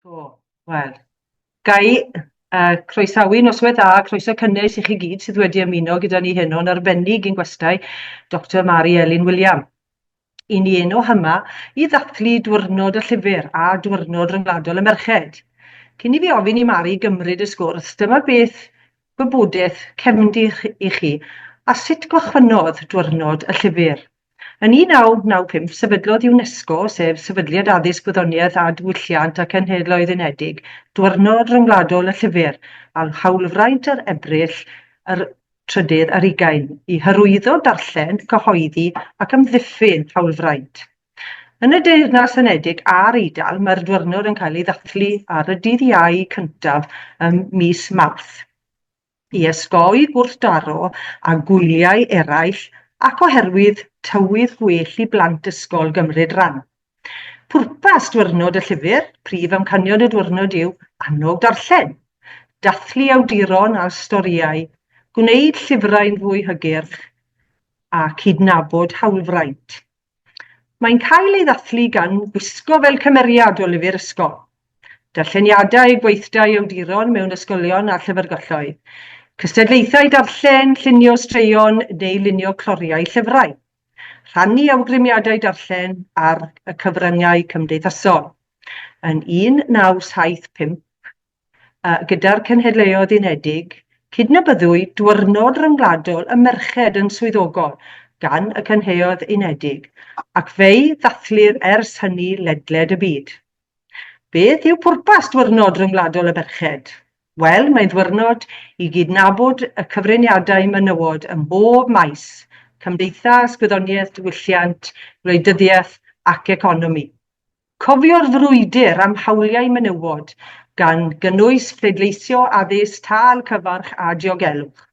O, wel, ga i uh, croesawu noswaith dda, croeso cynnes i chi gyd sydd wedi ymuno gyda ni heno yn arbennig i'n gwestai, Dr Mari Elin William. I ni eno hyma i ddathlu Dwrnod y Llyfr a Dwrnod Ryngwladol y Merched. Cyn i fi ofyn i Mari gymryd y sgwrs, dyma beth gwybodaeth cefndir i chi a sut gychwynnodd Dwrnod y Llyfr. Yn 1995, sefydlodd UNESCO, sef Sefydliad Addysg Gwyddoniaeth a Diwylliant a Cenhedloedd Unedig, Dwrnod Ryngwladol y Llyfr, ar hawlfraint yr Ebrill yr trydydd ar ugain, i hyrwyddo darllen, cyhoeddi ac amddiffyn hawlfraint. Yn y Deyrnas Unedig a'r Eidal, mae'r dwrnod yn cael ei ddathlu ar y dydd Iau cyntaf ym mis Mawrth. i osgoi gwrthdaro â gwyliau eraill ac oherwydd tywydd gwell i blant ysgol gymryd rhan. Pwrpas Dwrnod y Llyfr, prif amcanion y dwrnod yw annog darllen, dathlu awduron a storïau, gwneud llyfrau'n fwy hygyrch a cydnabod hawlfraint. Mae'n cael ei ddathlu gan wisgo fel cymeriad o lyfr ysgol. Darlleniadau, gweithdai awduron mewn ysgolion a llyfrgelloedd, cystadlaethau darllen, llunio straeon neu lunio cloriau llyfrau. Rhannu awgrymiadau darllen ar y cyfryngau cymdeithasol. Yn 1975, gyda'r Cenhedlaeoedd Unedig, cydnabyddwyd Dwrnod Ryngwladol y Merched yn swyddogol gan y Cenhedlaeoedd Unedig, ac fe'i ddathlir ers hynny ledled y byd. Beth yw pwrpas Dwrnod Ryngwladol y Merched? Wel, mae'n ddwrnod i gydnabod y cyfraniadau menywod ym mhob maes, cymdeithas, gwyddoniaeth, diwylliant, gwleidyddiaeth ac economi. Cofio'r frwydr am hawliau menywod, gan gynnwys pleidleisio, addysg, tâl, cyfarch a diogelwch.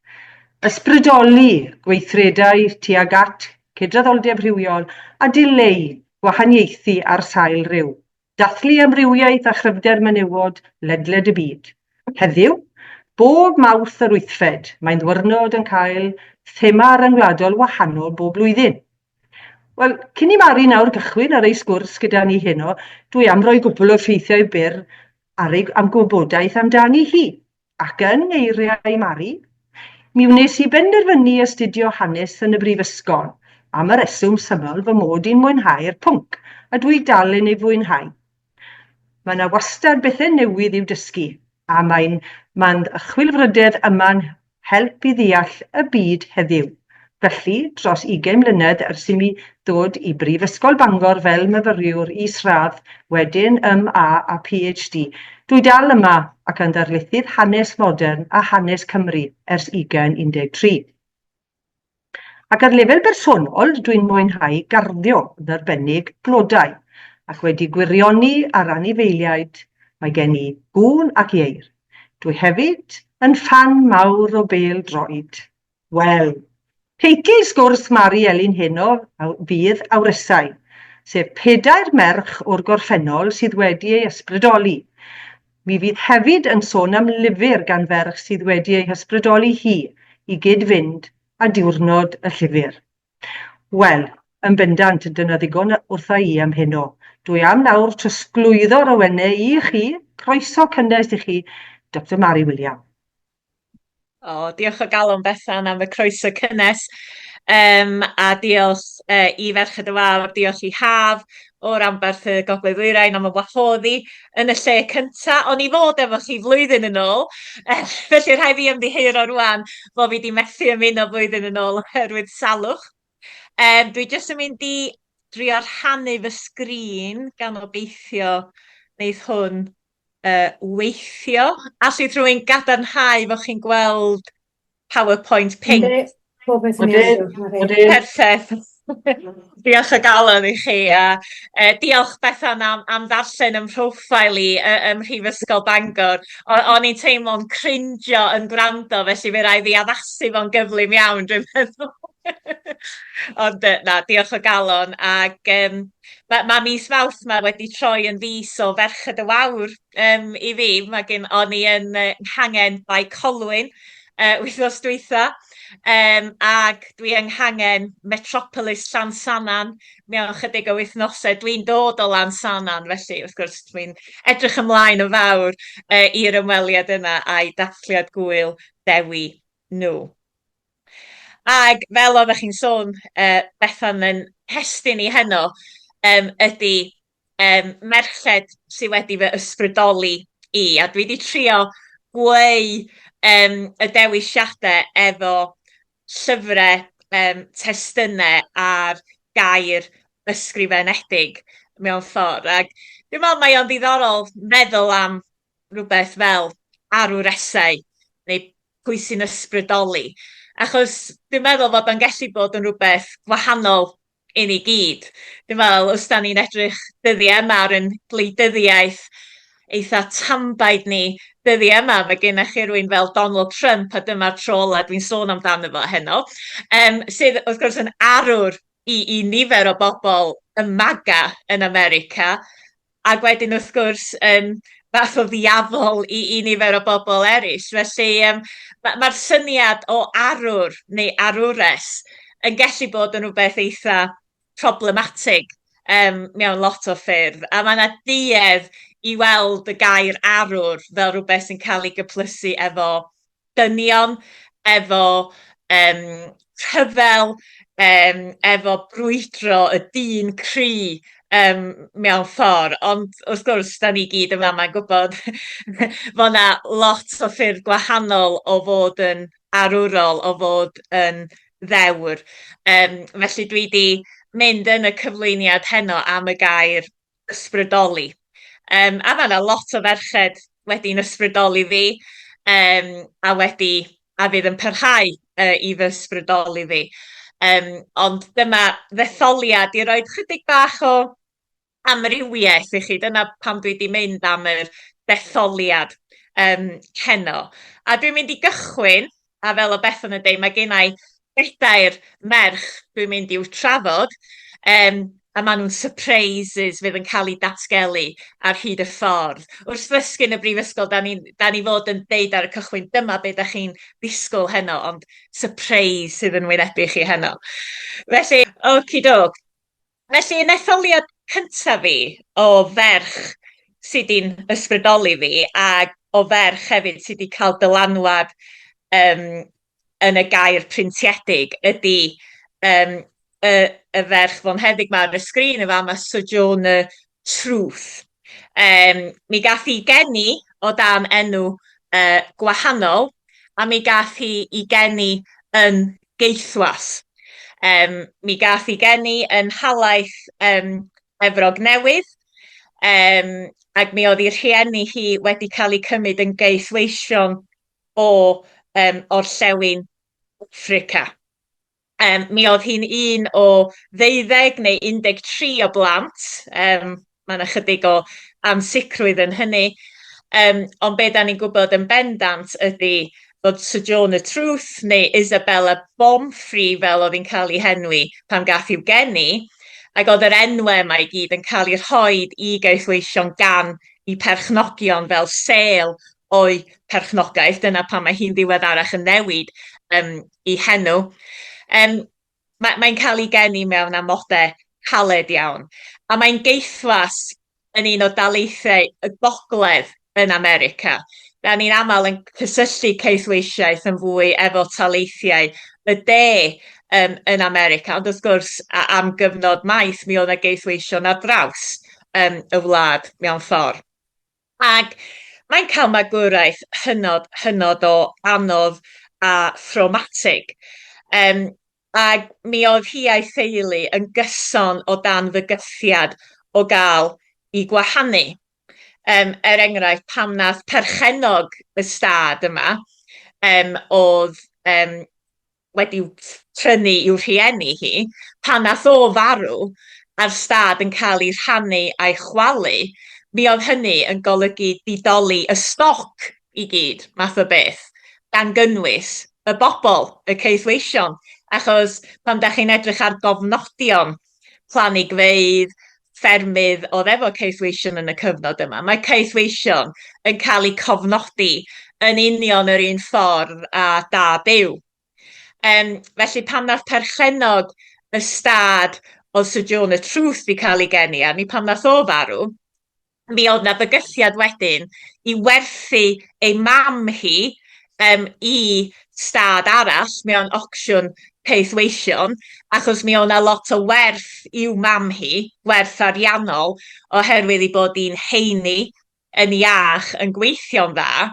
Ysbrydoli gweithredau tuag at cydraddoldeb rhywiol a dileu gwahaniaethu ar sail rhyw. Dathlu amrywiaeth a chryfder menywod ledled y byd. Heddiw, bob Mawrth yr wythfed, mae'n ddwyrnod yn cael thema ryngwladol wahanol bob blwyddyn. Wel, cyn i Mari nawr gychwyn ar ei sgwrs gyda ni heno, dwi am roi gwpl o ffeithiau byr ar ei, am gwybodaeth amdani hi. Ac yng ngeiriau Mari, mi wnes i benderfynu astudio hanes yn y brifysgol, am y reswm syml fy mod i'n mwynhau'r pwnc, a dwi dal yn ei fwynhau. Mae yna wastad bethau newydd i'w dysgu, a mae'n mae'n chwilfrydedd yma'n help i ddeall y byd heddiw. Felly, dros ugain mlynedd ers i mi ddod i Brifysgol Bangor fel myfyriwr is-radd, wedyn MA a PhD, dwi dal yma ac yn ddarlithydd hanes modern a hanes Cymru ers 2013. Ac ar lefel bersonol, dwi'n mwynhau garddio, yn arbennig blodau, ac wedi gwirioni ar anifeiliaid, mae gen i gŵn ac ieir. Dwi hefyd yn ffan mawr o bêl-droed. Wel, teitl sgwrs Mari Elin heno fydd Awresau, sef pedair merch o'r gorffennol sydd wedi ei ysbrydoli. Mi fydd hefyd yn sôn am lyfr gan ferch sydd wedi ei hysbrydoli hi i gyd-fynd â diwrnod y llyfr. Wel, yn bendant, dyna ddigon wrtha i am heno. Dwi am nawr trosglwyddo'r awenau i chi, croeso cynnes i chi, Doctor Mari William. O, diolch o galon Bethan am y croeso cynnes. Um, a diolch uh, i Ferched y Wawr, diolch i Haf o ranbarth y Gogledd Ddwyrain am y wahodd i yn y lle cynta. O'n i fod efo chi flwyddyn yn ôl, felly rhaid fi ymddiheuro rwan fod fi wedi methu ymuno flwyddyn yn ôl oherwydd salwch. Um, dwi jyst yn mynd i drio rhannu fy sgrin gan obeithio wneith hwn uh, weithio. Allith rhywun gadarnhau fod chi'n gweld PowerPoint pink? Yndi, pob beth yn iawn. Perffaith. Diolch o galon i chi a uh, diolch Bethan am, am ddarllen ym mhroffil i uh, ym Mhrifysgol Bangor. O, o'n i'n teimlo'n cringio yn gwrando, felly fe rai fi addasu fo'n gyflym iawn, dwi'n meddwl. Ond na, diolch o galon. Ac um, ma' ma' mis Mawrth 'ma wedi troi yn fis o Ferched y Wawr yym i fi. Ma' gen... O'n i yn yy Nghangen Bae Colwyn wythnos dwytha, ac dwi yng nghangen Metropolis Llansannan mewn chydig o wythnosau. Dwi'n dod o Lansannan, felly wrth gwrs dwi'n edrych ymlaen yn fawr i'r ymweliad yna a'i dathliad gŵyl Dewi nhw. Ac fel oeddech chi'n sôn, Bethan, yn nhestun i heno ydy merched sydd wedi fy ysbrydoli i, a dwi 'di trio gweu y dewisiadau efo llyfrau, testunau a'r gair ysgrifenedig mewn ffordd. Ac dwi'n meddwl mae o'n ddiddorol meddwl am rhywbeth fel arwresau neu pwy sy'n ysbrydoli, achos dwi'n meddwl fod o'n gallu bod yn rhywbeth gwahanol i ni gyd. Dwi'n meddwl, os da ni'n edrych dyddiau yma ar yn gwleidyddiaeth eitha tanbaid ni dyddiau yma, mae gennych chi rywun fel Donald Trump, a dyma'r tro ola dwi'n sôn amdano fo heno, sydd wrth gwrs yn arwr i nifer o bobl y MAGA yn America, ac wedyn wrth gwrs yn fath o ddiafol i nifer o bobl eraill. Felly mae'r syniad o arwr neu arwres yn gallu bod yn rhywbeth eitha problematig mewn lot o ffyrdd. A mae yna duedd i weld y gair arwr fel rhywbeth sy'n cael ei gyplysu efo dynion, efo rhyfel, efo brwydro y dyn cry mewn ffordd. Ond wrth gwrs, da ni gyd yn fama'n gwybod fod 'na lot o ffyrdd gwahanol o fod yn arwrol, o fod yn ddewr. Felly dwi 'di mynd yn y cyflwyniad heno am y gair ysbrydoli. A ma' 'na lot o ferched wedi'n ysbrydoli fi, a wedi, a fydd yn parhau i fy ysbrydoli fi. Ond dyma ddetholiad i roid chydig bach o amrywiaeth i chi. Dyna pam dwi 'di mynd am yr detholiad heno. A dwi'n mynd i gychwyn, a fel o Bethan yn deud, mae gen i bedair merch dwi'n mynd i'w trafod, a maen nhw'n surprises fydd yn cael eu datgelu ar hyd y ffordd. Wrth ddysgu yn y brifysgol, da ni, da ni fod yn deud ar y cychwyn, dyma be da chi'n ddisgwyl heno, ond surprise sydd yn wynebu chi heno. Felly, okie-doke. Felly, yn etholiad cyntaf fi o ferch sydd 'di'n ysbrydoli fi, ac o ferch hefyd sydd 'di cael dylanwad yn y gair printiedig, ydy y ferch fonheddig 'ma ar y sgrin yn fama, Sojourner Truth. Mi gath hi geni o dan enw gwahanol, a mi gath hi ei geni yn gaethwas. Mi gath hi geni yn nhalaith Efrog Newydd, ac mi oedd ei rhieni hi wedi cael eu cymryd yn gaethweision o Orllewin Affrica. Mi oedd hi'n un o ddeuddeg neu 13 o blant, mae yna chydig o ansicrwydd yn hynny, ond be da ni'n gwybod yn bendant ydy fod Sojourner Truth neu Isabella Baumfree fel oedd hi'n cael ei henwi pan gath i'w geni, ac oedd yr enwau yma i gyd yn cael eu rhoi i gaethweision gan eu perchnogion fel sêl o'u perchnogaeth, dyna pam mae hi'n ddiweddarach yn newid ei henw. Mae'n cael ei geni mewn amodau caled iawn, a mae'n gaethwas yn un o daleithiau y gogledd yn America. Da ni'n aml yn cysylltu caethweisiaeth yn fwy efo taleithiau y de yn America, ond wrth gwrs am gyfnod maith mi oedd 'na gaethweision ar draws y wlad mewn ffordd. Ac mae'n cael magwraeth hynod, hynod o anodd a thrawmatig. Ac mi oedd hi a'i theulu yn gyson o dan fygythiad o gael eu gwahanu. Er enghraifft, pam nath perchennog y stad yma, oedd wedi'w prynu i'w rhieni hi, pan nath o farw a'r stad yn cael ei rhannu a'i chwalu, mi oedd hynny yn golygu didoli y stoc i gyd, math o beth, gan gynnwys y bobl, y caethweision, achos pan dach chi'n edrych ar gofnodion planhigfeydd, ffermydd oedd efo caethweision yn y cyfnod yma, mae caethweision yn cael eu cofnodi yn union yr un ffordd â da byw. Um, felly pan nath perchennog y stad oedd Sojourner Truth di cael ei geni arni, pan nath o farw, mi oedd 'na fygythiad wedyn i werthu ei mam hi um, i stad arall mewn ocsiwn caethweision, achos mi oedd 'na lot o werth i'w mam hi, werth ariannol, oherwydd ei bod hi'n heini, yn iach, yn gweithio'n dda,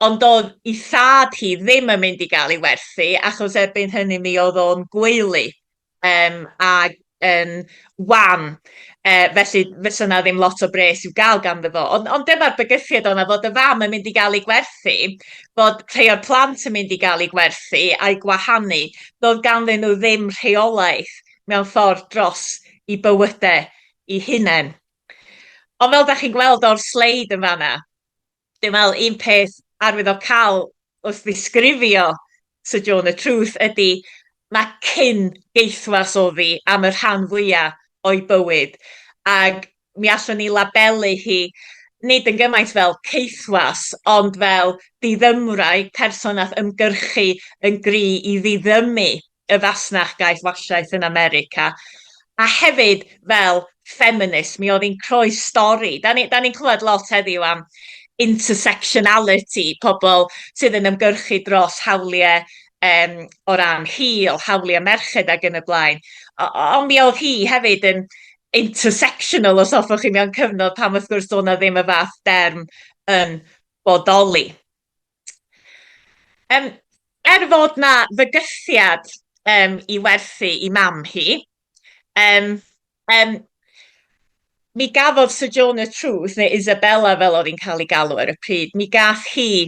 ond oedd ei thad hi ddim yn mynd i gael ei werthu, achos erbyn hynny mi oedd o'n gwaelu um, ag yn wan. Felly fysa 'na ddim lot o bres i'w gael ganddo fo. Ond, ond dyma'r bygythiad o'na fod y fam yn mynd i gael ei gwerthu, bod rhai o'r plant yn mynd i gael ei gwerthu a'i gwahanu. Doedd ganddyn nhw ddim rheolaeth mewn ffordd dros i bywydau eu hunain. Ond fel da chi'n gweld o'r sleid yn fanna, Dwi'n meddwl un peth arwyddocaol wrth ddisgrifio Sojourner Truth ydy mae cyn gaethwas oedd hi am y rhan fwyaf o'i bywyd, ac mi allwn ni labelu hi nid yn gymaint fel caethwas, ond fel diddymwraig, person nath ymgyrchu yn gry i ddiddymu y fasnach gaethwasiaeth yn America, a hefyd fel feminist, mi oedd hi'n croes stori. Da ni'n ni clywed lot heddiw am intersectionality, pobl sydd yn ymgyrchu dros hawliau um, o ran hil, hawliau merched ac yn y blaen. Ond mi oedd hi hefyd yn intersectional, os hoffwch chi, mewn cyfnod pan wrth gwrs doedd 'na ddim y fath derm yn bodoli. Um, er fod na fygythiad um, i werthu i mam hi, um, um, mi gafodd Sojourner Truth, neu Isabella fel oedd hi'n cael ei galw ar y pryd, mi gath hi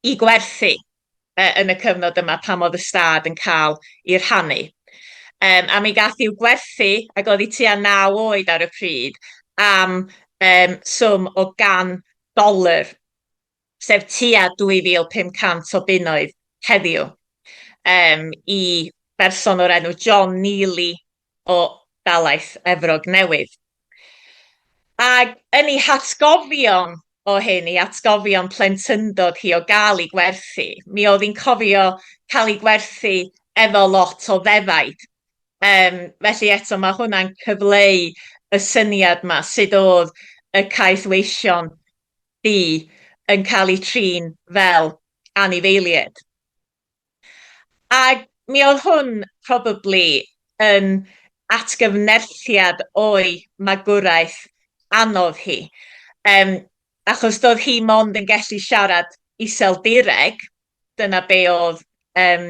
i gwerthu uh, yn y cyfnod yma pan oedd y stad yn cael ei rhannu. Um, a mi gath i'w gwerthu, ac oedd hi tua 9 oed ar y pryd, am um, swm o $100, sef tua 2,500 o bunnoedd heddiw, um, i berson o'r enw John Neely o dalaith Efrog Newydd. Ac yn ei hatgofion o hyn, ei atgofion plentyndod hi o gael ei gwerthu, mi oedd hi'n cofio cael ei gwerthu efo lot o ddefaid. Um, felly eto mae hwnna'n cyfleu y syniad yma sut oedd y caethweision du yn cael eu trin fel anifeiliaid. Ac mi oedd hwn probably yn atgyfnerthiad o'i magwraeth anodd hi. Um, achos doedd hi mond yn gallu siarad Iseldireg, dyna be oedd um,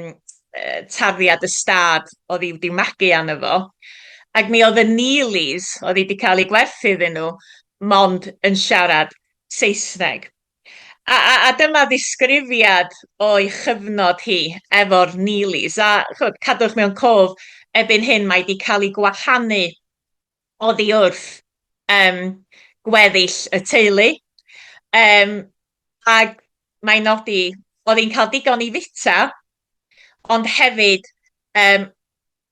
tarddiad y stad oedd hi wedi magu arno fo. Ac mi oedd y Neelys, oedd hi wedi cael ei gwerthu iddyn nhw, mond yn siarad Saesneg. A, a, a dyma ddisgrifiad o'i chyfnod hi efo'r Neelys. A chwbod, cadwch mewn cof, erbyn hyn mae wedi cael ei gwahanu oddi wrth um, gweddill y teulu. Um, ac mae'n nodi, oedd hi'n cael digon i fita, ond hefyd, um,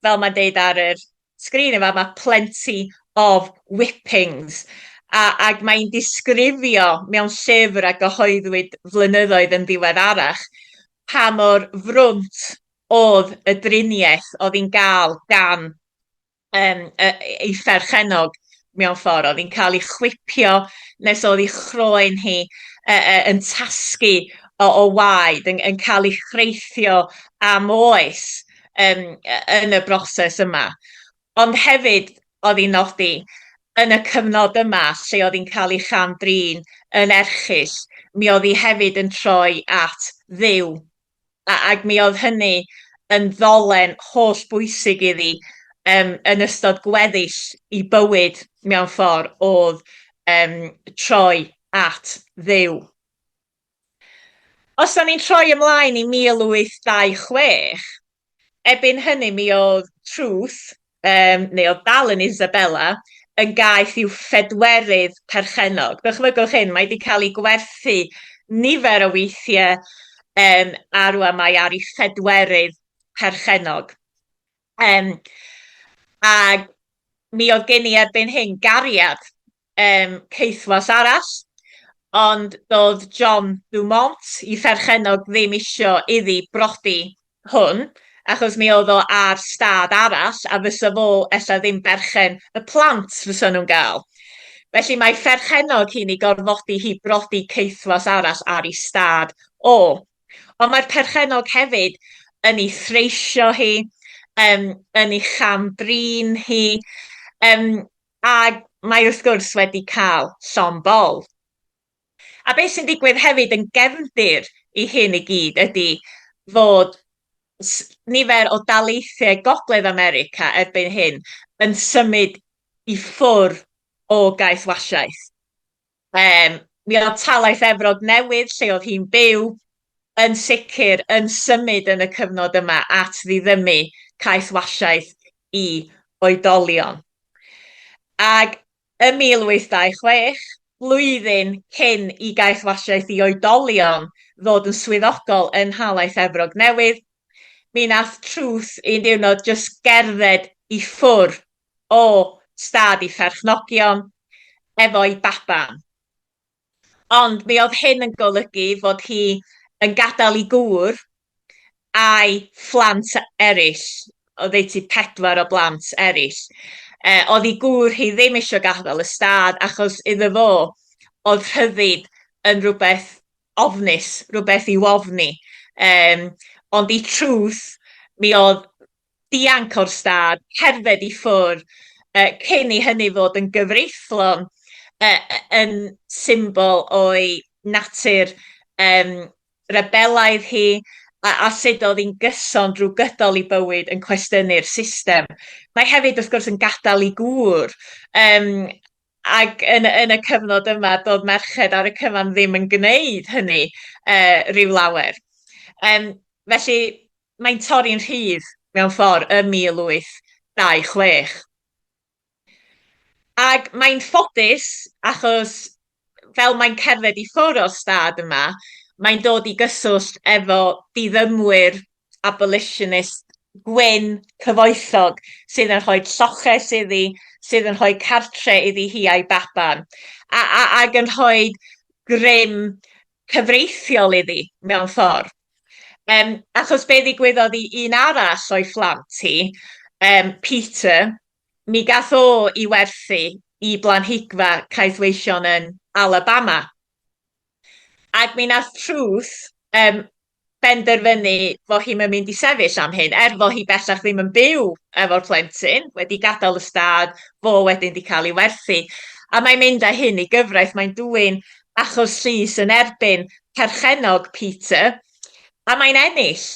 fel mae'n deud ar yr sgrin yma, mae plenty of whippings. A, ac mae'n disgrifio mewn llyfr a gyhoeddwyd flynyddoedd yn ddiweddarach pa mor frwnt oedd y driniaeth oedd hi'n gael gan um, ei pherchennog mewn ffordd. Oedd hi'n cael ei chwipio nes oedd ei chroen hi uh, yn tasgu o, o waed, yn, yn cael ei chreithio am oes um, yn y broses yma. Ond hefyd, oedd hi'n nodi, yn y cyfnod yma lle oedd hi'n cael ei cham-drin yn erchyll, mi oedd hi hefyd yn troi at Dduw a, ac mi oedd hynny yn ddolen holl bwysig iddi um, yn ystod gweddill i bywyd mewn ffordd oedd um, troi at Dduw. Os da ni'n troi ymlaen i 1826, erbyn hynny mi oedd Truth, um, neu oedd dal yn Isabella, yn gaeth i'w phedwerydd perchennog. Dychmygwch hyn, mae wedi cael ei gwerthu nifer o weithiau um, a rwan mae ar ei phedwerydd perchennog. Um, ac mi oedd gen i erbyn hyn gariad um, caethwas arall, Ond doedd John Dumont, ei pherchennog, ddim isio iddi brodi hwn, achos mi oedd o ar stad arall a fysa fo ella ddim berchen y plant fysa nhw'n gael. Felly mae pherchennog hi'n ei gorfodi hi brodi caethwas arall ar ei stad o. Ond mae'r perchennog hefyd yn ei threisio hi, um, yn ei cham-drin hi, um, ac mae wrth gwrs wedi cael llond bol. A beth sy'n digwydd hefyd yn gefndir i hyn i gyd ydy fod nifer o daleithiau Gogledd America erbyn hyn yn symud i ffwrdd o gaethwasiaeth. Mi oedd talaith Efrog Newydd, lle oedd hi'n byw, yn sicr yn symud yn y cyfnod yma at ddiddymu caethwasiaeth i oedolion. Ac ym 1826, blwyddyn cyn i gaethwasiaeth i oedolion ddod yn swyddogol yn nhalaith Efrog Newydd, mi nath Truth un diwrnod jyst gerdded i ffwrdd o stad ei pherchnogion efo'i baban. Ond mi oedd hyn yn golygu fod hi yn gadael ei gŵr a'i phlant eraill, oddeutu 4 o blant eraill. Oedd ei gŵr hi ddim eisiau gadael y stad achos iddo fo oedd rhyddid yn rhywbeth ofnus, rhywbeth i'w ofni. Ond i Truth, mi oedd dianc o'r stad, cerdded i ffwrdd, cyn i hynny fod yn gyfreithlon, yn symbol o'i natur rebelaidd hi, a sut oedd hi'n gyson drwy gydol ei bywyd yn cwestiynu'r system. Mae hefyd, wrth gwrs, yn gadael ei gŵr, ac yn y cyfnod yma, doedd merched ar y cyfan ddim yn gwneud hynny rhyw lawer. Felly, mae'n torri'n rhydd mewn ffordd ym 1826. Ac mae'n ffodus achos fel mae'n cerdded i ffwrdd o'r stad yma, mae'n dod i gyswllt efo diddymwyr abolitionist gwyn cyfoethog sydd yn rhoi lloches iddi, sydd yn rhoi cartre iddi hi a'i baban, ac yn rhoi grym cyfreithiol iddi mewn ffordd. Achos be ddigwyddodd i un arall o'i phlant hi, Peter, mi gath o i werthu i blanhigfa caethweision yn Alabama. Ac mi nath Truth benderfynu fo hi'm yn mynd i sefyll am hyn, er fo hi bellach ddim yn byw efo'r plentyn, wedi gadael y stad, fo wedyn 'di cael ei werthu. A mae'n mynd â hyn i gyfraith, mae'n dwyn achos llys yn erbyn perchennog Peter, a mae'n ennill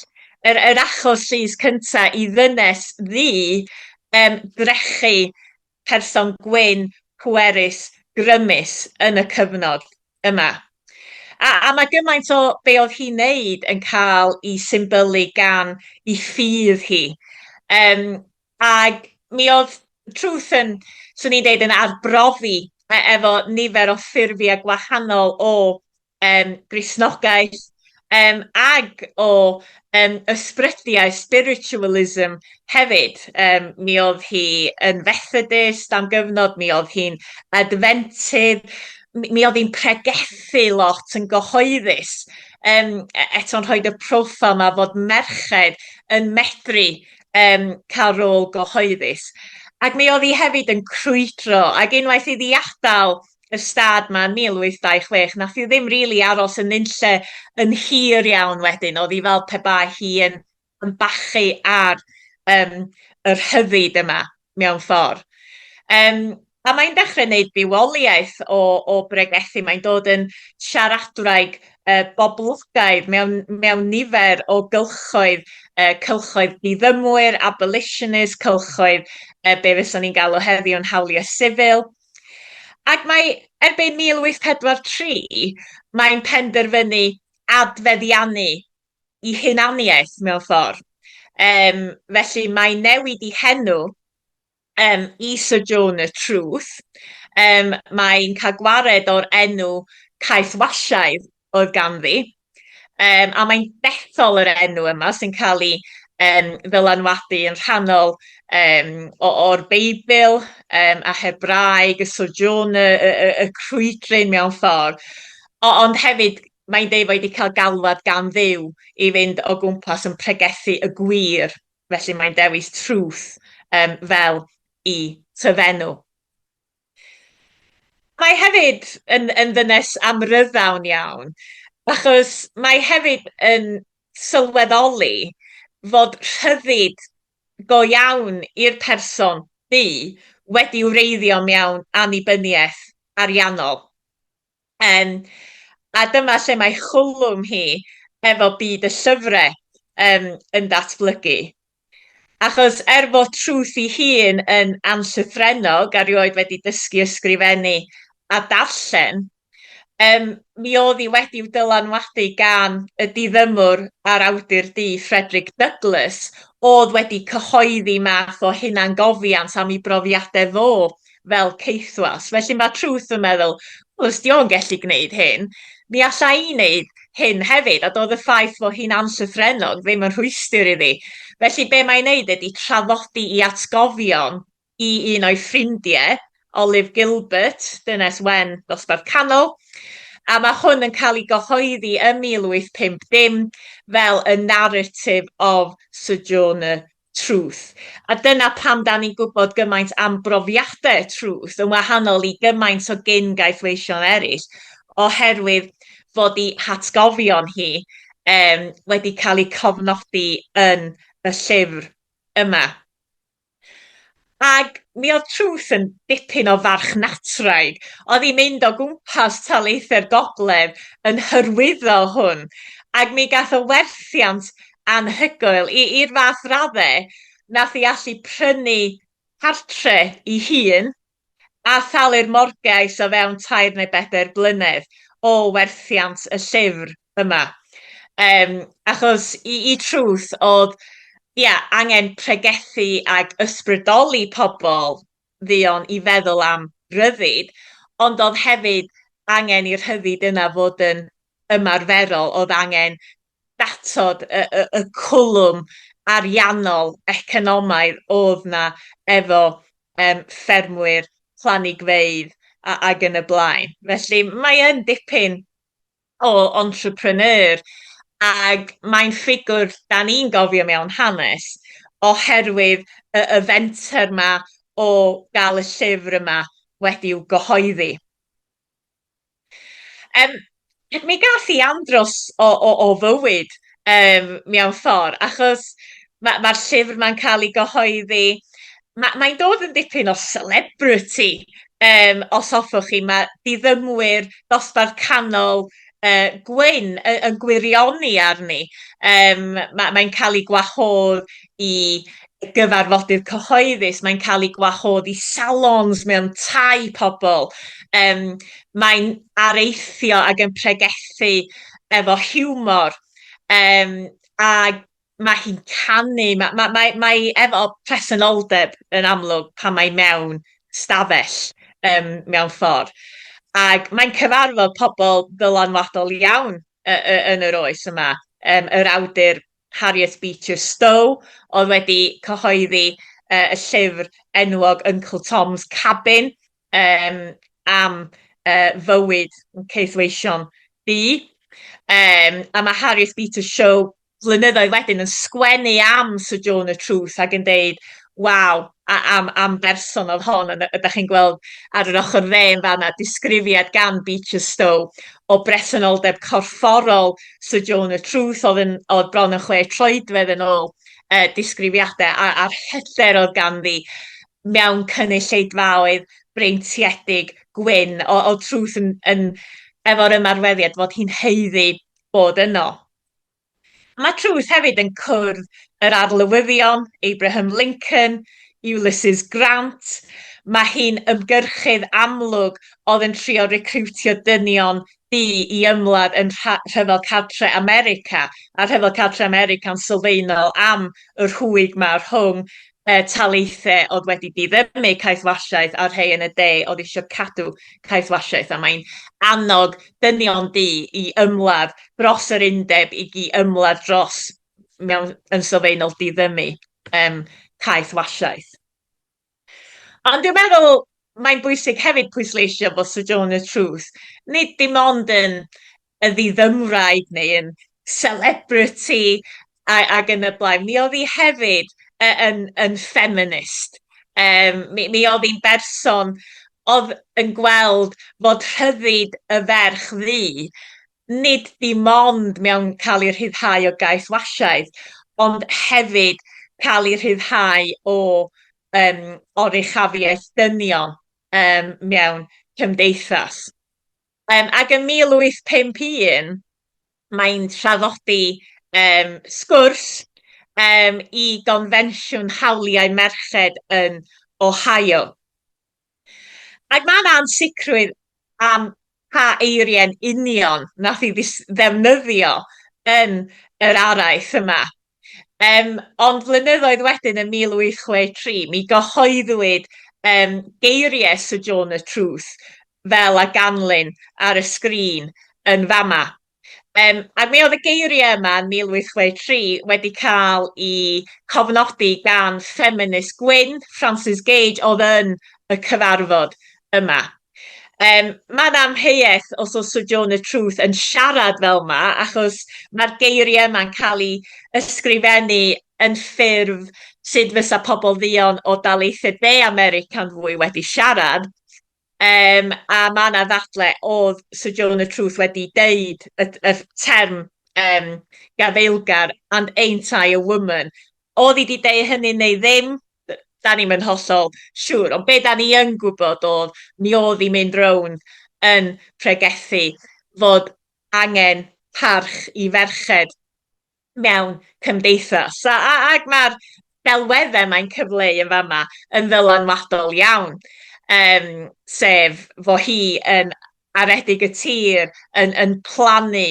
yr achos llys cynta i ddynes ddu drechu person gwyn pwerus grymus yn y cyfnod yma. A mae gymaint o be oedd hi'n neud yn cael ei symbylu gan ei ffydd hi. Ac mi oedd Truth yn, 'swn i'n deud, yn arbrofi efo nifer o ffurfiau gwahanol o Gristnogaeth ag o ysbrydiaeth, spiritualism hefyd. Mi oedd hi yn Fethodist am gyfnod, mi oedd hi'n Adfentydd, mi oedd hi'n pregethu lot yn gyhoeddus, eto'n rhoi y profil 'ma fod merched yn medru cael rôl gyhoeddus. Ac mi oedd hi hefyd yn crwydro, ac unwaith iddi adael y stad 'ma yn 1826, nath hi ddim rili aros yn nunlle yn hir iawn wedyn, oedd hi fel pe bai hi yn ymbachu ar y rhyddid yma mewn ffordd. A mae'n dechrau gwneud bywoliaeth o bregethu, mae'n dod yn siaradwraig boblogaidd mewn nifer o gylchoedd, cylchoedd diddymwyr, abolitionists, cylchoedd be fyswn ni'n galw heddiw yn hawliau sifil. Ac mae erbyn 1843, mae'n penderfynu adfeddiannu i hunaniaeth mewn ffordd. Felly mae'n newid ei henw i Sojourner Truth. Mae'n cael gwared o'r enw caethwasiaidd oedd ganddi. A mae'n dethol yr enw yma sy'n cael ei ddylanwadu yn rhannol o'r Beibl a Hebraeg, y Sojourner, y crwydryn mewn ffordd. Ond hefyd, mae'n deud fod wedi cael galwad gan Dduw i fynd o gwmpas yn pregethu y gwir, felly mae'n dewis Truth um, fel i tyfenw. Mae hefyd yn, yn ddynes amryddawn iawn, achos mae hefyd yn sylweddoli fod rhyddid go iawn i'r person du wedi wreiddio mewn annibyniaeth ariannol. Yym, a dyma lle mae chwlwm hi efo byd y llyfrau yym yn datblygu. Achos er fod Truth ei hun yn anllythrennog a rioed wedi dysgu ysgrifennu a darllen, yym mi oedd hi wedi'w dylanwadu gan y diddymwr a'r awdur du Frederick Douglass, oedd wedi cyhoeddi math o hunangofiant am ei brofiadau fo fel caethwas. Felly mae Truth yn meddwl, wel, os di o'n gallu gwneud hyn, mi alla i wneud hyn hefyd. A doedd y ffaith fod hi'n anllythrennog ddim yn rhwystr iddi. Felly be mae'n wneud ydy traddodi i atgofion i un o'i ffrindiau, Olive Gilbert, dynes wen dosbarth canol, a mae hwn yn cael ei gyhoeddi ym 1850 fel A Narrative of Sojourner Truth. A dyna pam da ni'n gwybod gymaint am brofiadau Truth yn wahanol i gymaint o gyn gaethweision eraill, oherwydd fod ei hatgofion hi um, wedi cael eu cofnodi yn y llyfr yma. Ac mi oedd Truth yn dipyn o farchnatraig. Oedd hi'n mynd o gwmpas taleithiau'r gogledd yn hyrwyddo hwn. Ac mi gath o werthiant anhygoel i, i'r fath raddau nath hi allu prynu cartre i hun a thalu'r morgais o fewn tair neu bedair blynedd o werthiant y llyfr yma. Um, achos i, i Truth oedd ia, angen pregethu ag ysbrydoli pobl dduon i feddwl am ryddid, ond oedd hefyd angen i'r rhyddid yna fod yn ymarferol, oedd angen datod y, y, y cwlwm ariannol economaidd oedd 'na efo um, ffermwyr, planigfeydd a, ag yn y blaen. Felly mae yn dipyn o entrepreneur ac mae'n ffigwr da ni'n gofio mewn hanes oherwydd y, y fenter yma o gael y llyfr yma wedi'w gyhoeddi. Um, mi gath i andros o, o, o fywyd um, mewn ffordd, achos mae'r ma, llyfr ma'n cael ei gyhoeddi, mae'n mae dod yn dipyn o celebrity, um, os hoffwch chi, mae diddymwyr dosbarth canol uh, gwyn yn, yn gwirioni arni. Um, Mae'n mae cael ei gwahodd i gyfarfodydd cyhoeddus, mae'n cael ei gwahodd i salons mewn tai pobl. Um, mae'n areithio ac yn pregethu efo hiwmor. Um, a mae hi'n canu, mae, mae, mae, mae efo presenoldeb yn amlwg pan mae mewn stafell um, mewn ffordd. Ac mae'n cyfarfod pobl ddylanwadol iawn yn yr oes yma. Um, yr awdur Harriet Beecher Stowe oedd wedi cyhoeddi uh, y llyfr enwog Uncle Tom's Cabin um, am uh, fywyd caethweision du. Um, a mae Harriet Beecher Stowe blynyddoedd wedyn yn sgwennu am Sojourner Truth ac yn deud, waw, a, am, am berson oedd hon, a ydych chi'n gweld ar yr ochr dde yn fanna, disgrifiad gan Beecher Stowe o bresenoldeb corfforol Sojourner Truth, oedd, yn, oedd bron yn chwe troedfedd yn ôl uh, disgrifiadau, a, a'r hyder oedd ganddi mewn cynulleidfaoedd breintiedig gwyn, o, o Truth yn, yn efo'r ymarweddiad fod hi'n haeddu bod yno. Mae Truth hefyd yn cwrdd yr arlywyddion, Abraham Lincoln, Ulysses Grant. Mae hi'n ymgyrchydd amlwg oedd yn trio recriwtio dynion du i ymladd yn Rhyfel Cartre America, a Rhyfel Cartre America'n sylfaenol am y rhwyg 'ma rhwng taleithiau oedd wedi diddymu caethwasiaeth a'r rhai yn y de oedd eisiau cadw caethwasiaeth, a mae'n annog dynion du i ymladd dros yr undeb, i i ymladd dros, mewn, yn sylfaenol, diddymu um, caethwasiaeth. Ond dwi'n meddwl, mae'n bwysig hefyd pwysleisio bod Sojourner Truth nid dim ond yn y ddiddymwraig neu yn celebrity a, ac yn y blaen. Mi oedd hi hefyd yn, yn feminist. Um, mi, mi oedd hi'n berson oedd yn gweld fod rhyddid y ferch ddu nid dim ond mewn cael ei rhyddhau o gaethwasiaeth, ond hefyd cael ei rhyddhau o um, oruchafiaeth dynion um, mewn cymdeithas. Um, ac yn 1851, mae'n traddodi um, sgwrs um, i Gonfensiwn Hawliau Merched yn Ohio. Ac mae yna ansicrwydd am pa eiriau'n union nath i ddefnyddio yn yr araith yma. Um, ond flynyddoedd wedyn yn 1863, mi gyhoeddwyd um, geiriau Sojourner Truth fel a ganlyn ar y sgrin yn fama. Um, ac mi oedd y geiriau yma yn 1863 wedi cael eu cofnodi gan ffeminist gwyn, Frances Gage, oedd yn y cyfarfod yma. Um, mae yna amheuaeth os oedd Sojourner Truth yn siarad fel yma, achos mae'r geiriau yma'n cael eu ysgrifennu yn ffurf sut fysa pobl dduon o daleithiau De America'n fwy wedi siarad. Um, a mae yna ddadle oedd Sojourner Truth wedi deud y, y term um, gafaelgar and ain't I a woman. Oedd hi wedi deud hynny neu ddim, da ni'm yn hollol siŵr. Ond be da ni yn gwybod oedd, mi oedd hi'n mynd rownd yn pregethu fod angen parch i ferched mewn cymdeithas. A, a, ac mae'r delweddau mae'n cyfleu yn fama yn ddylanwadol iawn, um, sef fo hi yn aredig y tir, yn, yn plannu,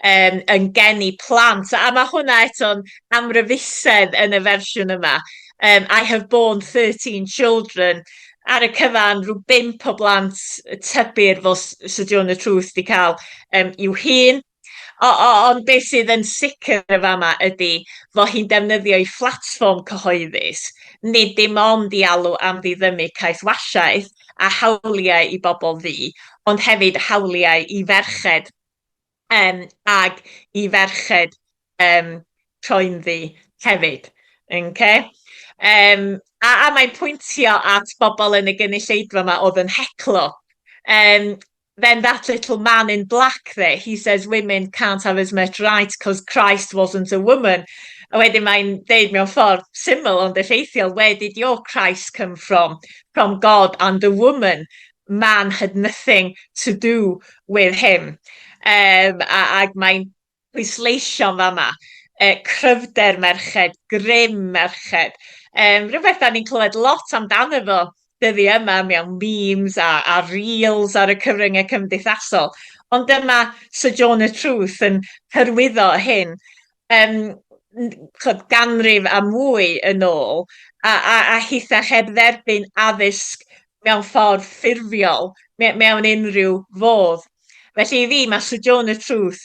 um, yn geni plant. A mae hwnna eto'n amryfusedd yn y fersiwn yma. Um, I have born 13 children. Ar y cyfan, rhyw bump o blant tybir fel Sojourner Truth di cael um, i'w hun. O, o, ond beth sydd yn sicr y fama ydy fod hi'n defnyddio ei phlatfform cyhoeddus, nid dim ond i alw am ddiddymu caethwasiaeth a hawliau i bobl ddu, ond hefyd hawliau i ferched um, ag i ferched um, croenddu hefyd. Okay? Um, a, a mae'n pwyntio at bobl yn y gynulleidfa yma oedd yn heclo. Um, then that little man in black there, he says women can't have as much rights because Christ wasn't a woman. A wedyn mae'n deud mewn ffordd syml ond effeithiol, where did your Christ come from? From God and a woman. Man had nothing to do with him. Um, a, ac mae'n pwysleisio'n fama uh, cryfder merched, grym merched. Um, rhywbeth da ni'n clywed lot amdano fo dyddi yma mewn memes a, a reels ar y cyfryngau cymdeithasol. Ond dyma Sojourner Truth yn hyrwyddo hyn um, chod, ganrif a mwy yn ôl, a, a, a hitha heb dderbyn addysg mewn ffordd ffurfiol, mewn unrhyw fodd. Felly i fi, mae Sojourner Truth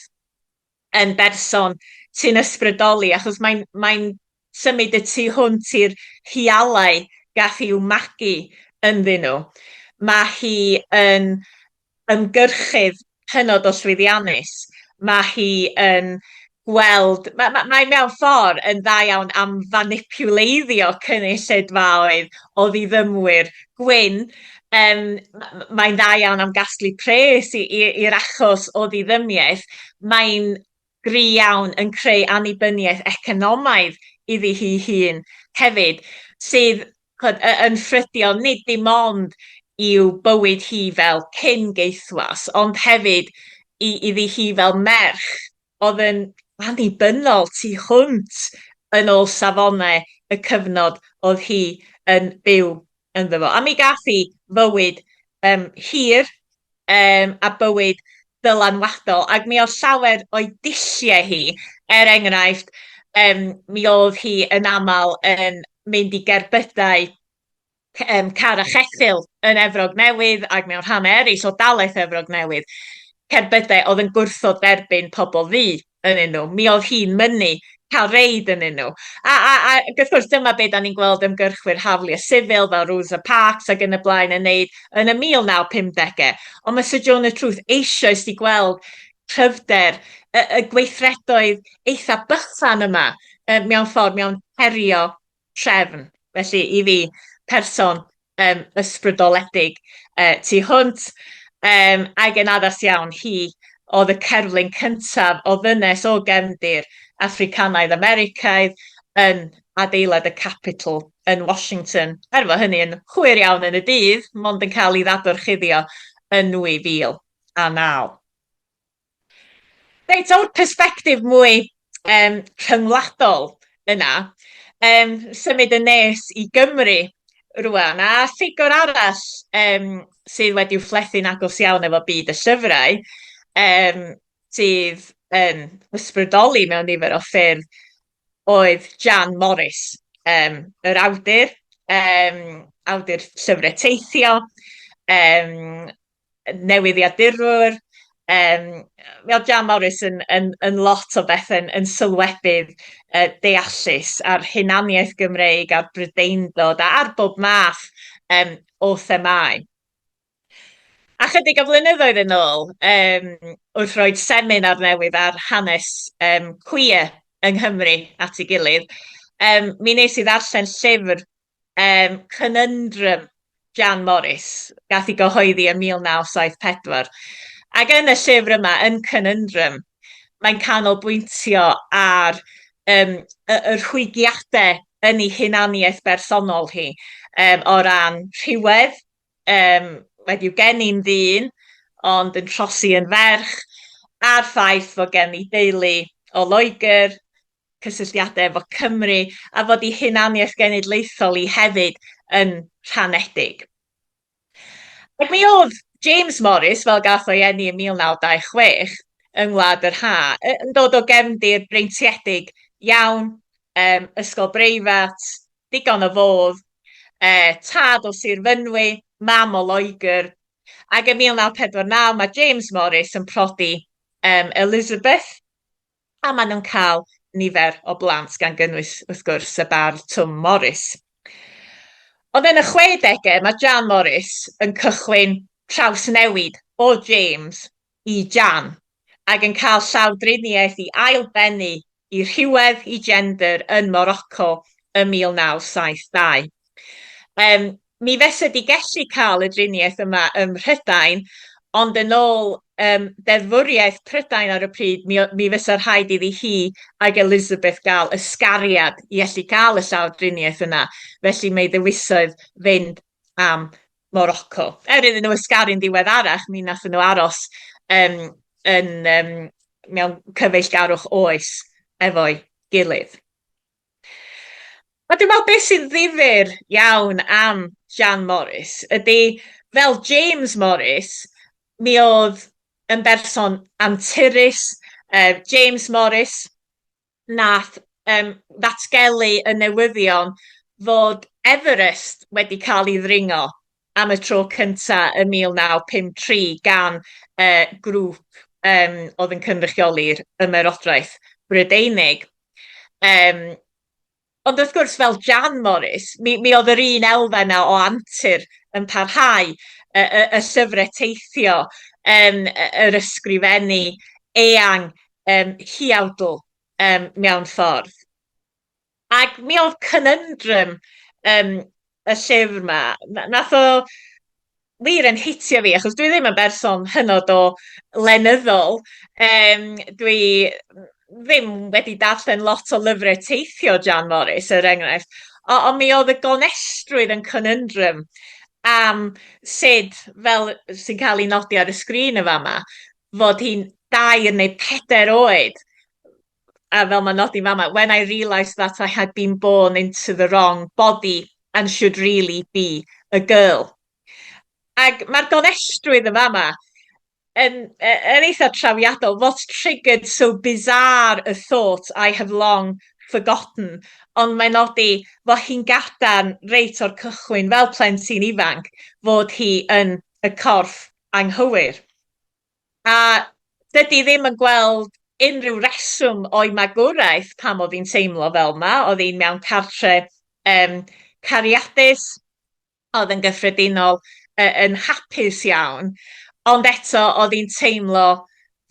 yn berson sy'n ysbrydoli, achos mae'n mae symud y tu hwnt i'r rhialau gath i'w magu ynddyn nhw. Mae hi yn ymgyrchydd hynod o llwyddiannus. Mae hi yn gweld, mae, mae, mae mewn ffordd yn dda iawn am fanipuleiddio cynulleidfaoedd o ddiddymwyr gwyn. Um, mae'n dda iawn am gasglu pres i'r achos o ddiddymiaeth. Mae'n gry iawn yn creu annibyniaeth economaidd iddi hi hun hefyd, sydd ch'od, yn ffrydio nid dim ond i'w bywyd hi fel cyn gaethwas, ond hefyd i, iddi hi fel merch oedd yn annibynnol tu hwnt yn ôl safonau y cyfnod oedd hi yn byw ynddo fo. A mi gath hi fywyd um, hir um, a bywyd dylanwadol, ac mi oedd llawer o'i dulliau hi, er enghraifft, um, mi oedd hi yn aml yn mynd i gerbydau um, car a cheffyl yn Efrog Newydd ac mewn rhannau eraill o dalaith Efrog Newydd, cerbydau oedd yn gwrthod derbyn pobl ddu yn nhw. Mi oedd hi'n mynnu cael reid ynddyn nhw. A, a, a ac wrth gwrs, dyma be da ni'n gweld ymgyrchwyr hawliau sifil fel Rosa Parks ac yn y blaen yn neud yn y 1950au. Ond mae Sojourner Truth eisoes wedi gweld cryfder y, y gweithredoedd eitha bychan yma mewn ffordd, mewn herio trefn. Felly, i fi, person ysbrydoledig tu hwnt, ac yn addas iawn, hi oedd y cerflun cyntaf o ddynes o gefndir Affricanaidd Americaidd yn adeilad y Capitol yn Washington, er fod hynny yn hwyr iawn yn y dydd, mond yn cael ei ddadorchuddio yn 2009. Reit, o'r persbectif mwy rhyngwladol yna, symud yn nes i Gymru rŵan, a ffigwr arall sydd wedi'w phlethu'n agos iawn efo byd y llyfrau, sydd yn ysbrydoli mewn nifer o ffyrdd, oedd Jan Morris, yr awdur, awdur llyfrau teithio, newyddiadurwr, mi oedd Jan Morris yn, yn, yn lot o bethau, yn, yn sylwebydd deallus ar hunaniaeth Gymreig, ar Brydeindod, a ar bob math o themâu. A chydig o flynyddoedd yn ôl, wrth roi seminar newydd ar hanes queer yng Nghymru at ei gilydd, mi wnes i ddarllen llyfr Conundrum Jan Morris, gath ei gyhoeddi ym 1974. Ac yn y llyfr yma, yn Conundrum, mae'n canolbwyntio ar y, y rhwygiadau yn ei hunaniaeth bersonol hi, o ran rhywedd, wedi'w geni'n ddyn, ond yn trosi yn ferch, a'r ffaith fod gen i deulu o Loegr, cysylltiadau efo Cymru, a fod ei hunaniaeth genedlaethol hi hefyd yn rhanedig. Ac mi oedd James Morris, fel gath o'i eni yn 1926 yng Ngwlad yr Ha, yn dod o gefndir breintiedig iawn, ysgol breifat, digon o fodd, tad o Sir Fynwy, mam o Loegr, ac yn 1949 mae James Morris yn prodi Elizabeth, a maen nhw'n cael nifer o blant, gan gynnwys, wrth gwrs, y bardd Twm Morys. Ond yn y 60au, mae Jan Morris yn cychwyn trawsnewid o James i Jan, ac yn cael llawdriniaeth i ailbennu i rhywedd, i gender, yn Morocco ym 1972. Mi fysa di gellu cael y driniaeth yma ym Mhrydain, ond yn ôl deddfwriaeth Prydain ar y pryd, mi, mi fysa rhaid iddi hi ag Elizabeth gael ysgariad i allu gael y llawdriniaeth yna. Felly mae ddewisoedd fynd am Morocco. Er iddyn nhw ysgaru'n ddiweddarach, mi nathon nhw aros yn, mewn cyfeillgarwch oes efo'i gilydd. A dwi'n meddwl beth sy'n ddifyr iawn am Jan Morris ydy, fel James Morris, mi oedd yn berson anturus. James Morris nath ddatgelu y newyddion fod Everest wedi cael ei ddringo am y tro cynta ym 1953 gan grŵp oedd yn cynrychioli'r Ymerodraeth Brydeinig. Ond wrth gwrs, fel Jan Morris, mi, mi oedd yr un elfen 'na o antur yn parhau, y, y, y llyfrau teithio, yr ysgrifennu eang, huawdl mewn ffordd. Ac mi oedd conundrum y llyfr 'ma, nath o wir yn hitio fi, achos dwi ddim yn berson hynod o lenyddol. Dwi ddim wedi darllen lot o lyfrau teithio Jan Morris, er enghraifft, ond mi oedd y gonestrwydd yn conundrum am sut, fel sy'n cael ei nodi ar y sgrin yn fama, fod hi'n 3 neu 4 oed, a fel mae'n nodi fama, "When I realised that I had been born into the wrong body and should really be a girl." Ac mae'r gonestrwydd yn fama yn, yn eitha trawiadol. "What triggered so bizarre a thought I have long forgotten." Ond mae'n nodi fod hi'n gadarn reit o'r cychwyn fel plentyn ifanc fod hi yn y corff anghywir. A dydy ddim yn gweld unrhyw reswm o'i magwraeth pam oedd hi'n teimlo fel 'ma, oedd hi'n mewn cartre um, cariadus, oedd yn gyffredinol uh, yn hapus iawn, ond eto oedd hi'n teimlo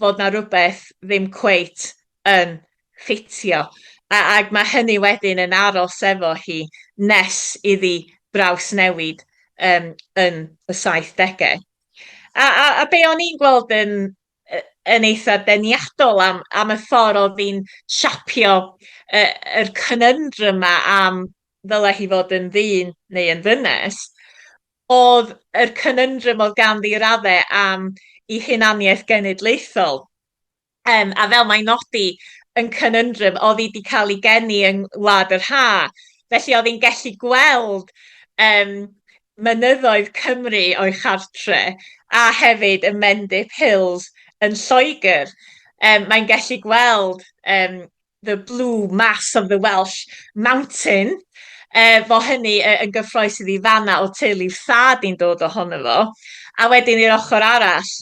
fod 'na rywbeth ddim cweit yn ffitio. A, ac mae hynny wedyn yn aros efo hi nes iddi drawsnewid um, yn y 70au. A, a, a be o'n i'n gweld yn, yn eitha deniadol am, am y ffordd oedd hi'n siapio y, yr conundrum yma am ddylai hi fod yn ddyn neu yn ddynes, oedd yr conundrum oedd ganddi raddau am ei hunaniaeth genedlaethol. Um, a fel mae'n nodi yn conundrum, oedd hi wedi cael ei geni yng Ngwlad yr Ha. Felly oedd hi'n gallu gweld um, mynyddoedd Cymru o'i chartre a hefyd y Mendip Hills yn Lloegr. Um, mae'n gallu gweld um, the blue mass of the Welsh mountain, uh, fo hynny yn gyffroes iddi fanna o teulu thad i'n dod ohono fo. A wedyn i'r ochr arall,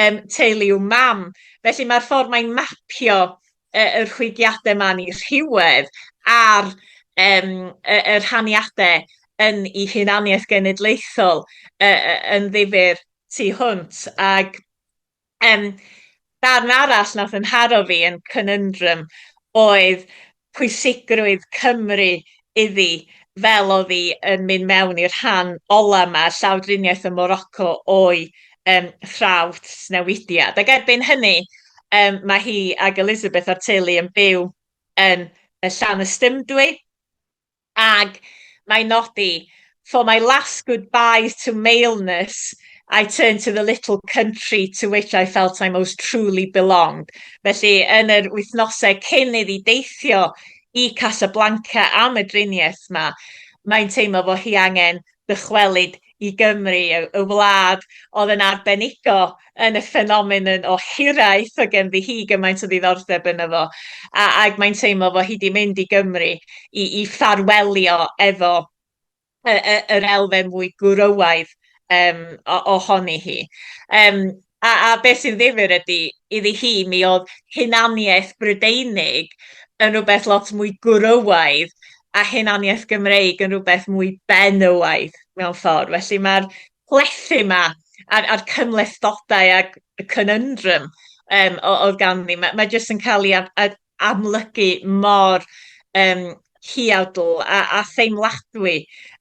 um, teulu yw mam. Felly mae'r ffordd mae'n mapio uh, y rhwygiadau ma'n i rhywedd a'r um, y, y rhaniadau yn ei hunaniaeth genedlaethol uh, yn ddifyr tu hwnt. Ac Um, darn arall nath yn nharo fi yn conundrum oedd pwysigrwydd Cymru iddi fel oedd hi yn mynd mewn i'r rhan ola yma, llawdriniaeth ym Morocco o'i um, thrawsnewidiad. Ac erbyn hynny, um, mae hi ag Elizabeth a'r teulu yn byw yn y Llanystumdwy, Ac mae'n nodi, For my last goodbyes to maleness, I turned to the little country to which I felt I most truly belonged. Felly, yn yr wythnosau cyn iddi deithio i Casablanca am y driniaeth 'ma, mae'n teimlo fod hi angen dychwelyd i Gymru, y, y wlad oedd yn arbenigo yn y ffenomenon o hiraeth, o genddi hi gymaint o ddiddordeb yno fo. A, ac mae'n teimlo fod hi wedi mynd i Gymru i, i ffarwelio efo y, y, yr elfen mwy gwrywaidd um, ohoni hi. Um, a, a beth sy'n ddifyr ydy, iddi hi mi oedd hunaniaeth Brydeinig yn rhywbeth lot mwy gwrywaidd a hunaniaeth Gymreig yn rhywbeth mwy benywaidd mewn ffordd. Felly mae'r plethu yma a'r, a'r cymhlethdodau ac y conundrum um, oedd ganddi, mae, mae jyst yn cael ei amlygu mor um, huawdl a, a theimladwy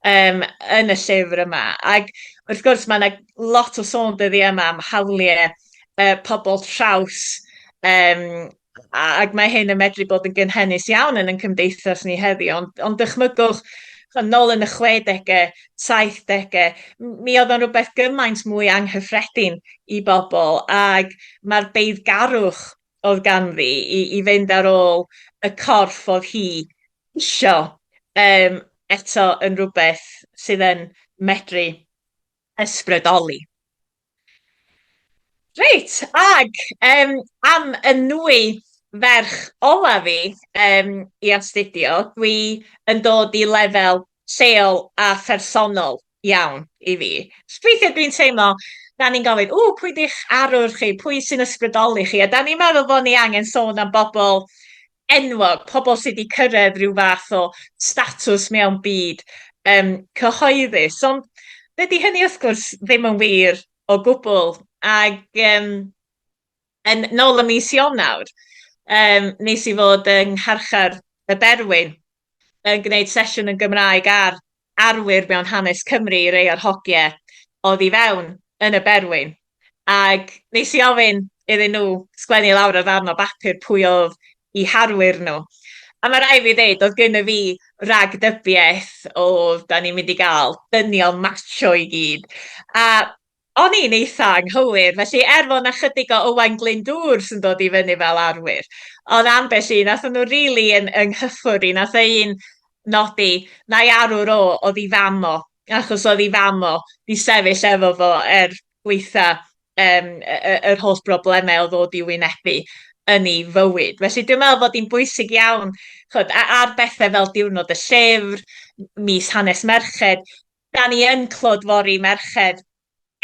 um, yn y llyfr yma. Ac wrth gwrs mae yna lot o sôn dyddiau yma am hawliau uh, pobl traws um, ac mae hyn yn medru bod yn gynhennus iawn yn ein cymdeithas ni heddi, ond, ond dychmygwch, nôl yn y 60au, 70au, mi oedd o'n rhywbeth gymaint mwy anghyffredin i bobl, ac mae'r beiddgarwch oedd ganddi i, i fynd ar ôl y corff oedd hi isio um, eto yn rhywbeth sydd yn medru ysbrydoli. Reit, ag um, am y nwy ferch ola fi um, i astudio, dwi yn dod i lefel lleol a phersonol iawn i fi. Weithiau dwi'n teimlo, da ni'n gofyn, o, pwy di'ch arwr chi, pwy sy'n ysbrydoli chi? A da ni'n meddwl bod ni angen sôn am bobl enwog, pobl sydd wedi cyrraedd rhyw fath o statws mewn byd um, cyhoeddus. Ond dydy hynny wrth gwrs ddim yn wir o gwbl. Ac um, yn nôl ym mis Ionawr, um, nes i fod yng ngharchar y Berwyn yn gwneud sesiwn yn Gymraeg ar arwyr mewn hanes Cymru i rei o'r hogiau oedd i fewn yn y Berwyn. Ac nes i ofyn iddyn nhw sgwennu lawr ar ddarn o bapur pwy oedd eu harwyr nhw. A mae rhaid fi ddeud, oedd gynna fi ragdybiaeth o da ni'n mynd i gael dynion macho i gyd. A o'n i'n eitha anghywir, felly er fod 'na chydig o Owain Glyndŵr sy'n dod i fyny fel arwyr, oedd ambell un, nathon nhw rili yn yng nghyffwrdd i, nath un nodi na'i arwr o oedd ei fam o, achos oedd ei fam o 'di sefyll efo fo er gwaetha um, yr holl broblemau oedd o 'di wynebu yn ei fywyd. Felly dwi'n meddwl bod hi'n bwysig iawn, chod, ar bethau fel diwrnod y llyfr, mis hanes merched, da ni yn clodfori merched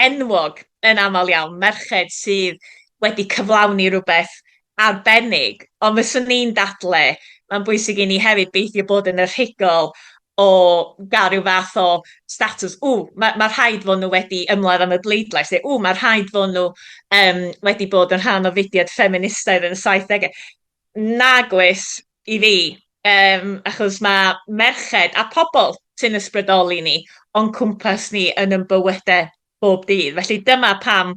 enwog yn aml iawn, merched sydd wedi cyflawni rhywbeth arbennig, ond fyswn i'n dadle, mae'n bwysig i ni hefyd beidio bod yn y rhigol o gael rhyw fath o statws, ww, mae, ma rhaid fod nhw wedi ymladd am y bleidlais, neu ww, mae rhaid fod nhw um, wedi bod yn rhan o fudiad ffeministaidd yn y 70au. Nag oes i fi, um, achos mae merched a pobl sy'n ysbrydoli ni o'n cwmpas ni yn yn bywydau bob dydd. Felly dyma pam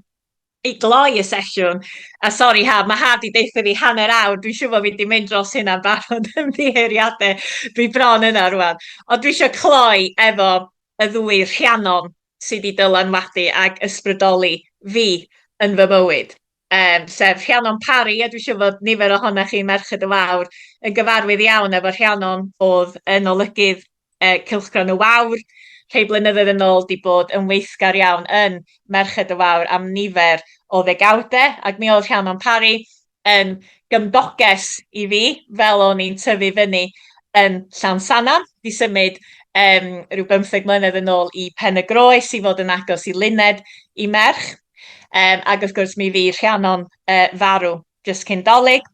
i gloi y sesiwn, a sori Haf, mae Haf 'di deutha fi hanner awr, dwi'n siŵr bod fi 'di mynd dros hynna'n barod, ymddiheuriadau, dwi bron yna rwan. Ond dwi eisiau cloi efo y ddwy Rhiannon sydd wedi dylanwadu ac ysbrydoli fi yn fy mywyd. Um, sef Rhiannon Parry, a dwi'n siŵr fod nifer ohonoch chi Merched y Wawr yn gyfarwydd iawn efo Rhiannon, oedd yn olygydd Cylchgrawn y Wawr, rhai blynyddoedd yn ôl 'di bod yn weithgar iawn yn Merched y Wawr am nifer o ddegawdau, ac mi oedd Rhiannon Parry yn gymdoges i fi fel o'n i'n tyfu fyny yn Llansannan, 'di symud um, rhyw bymtheg mlynedd yn ôl i Pen y Groes i fod yn agos i Luned i merch. Um, ac wrth gwrs mi fu Rhiannon uh, farw jyst cyn Dolig.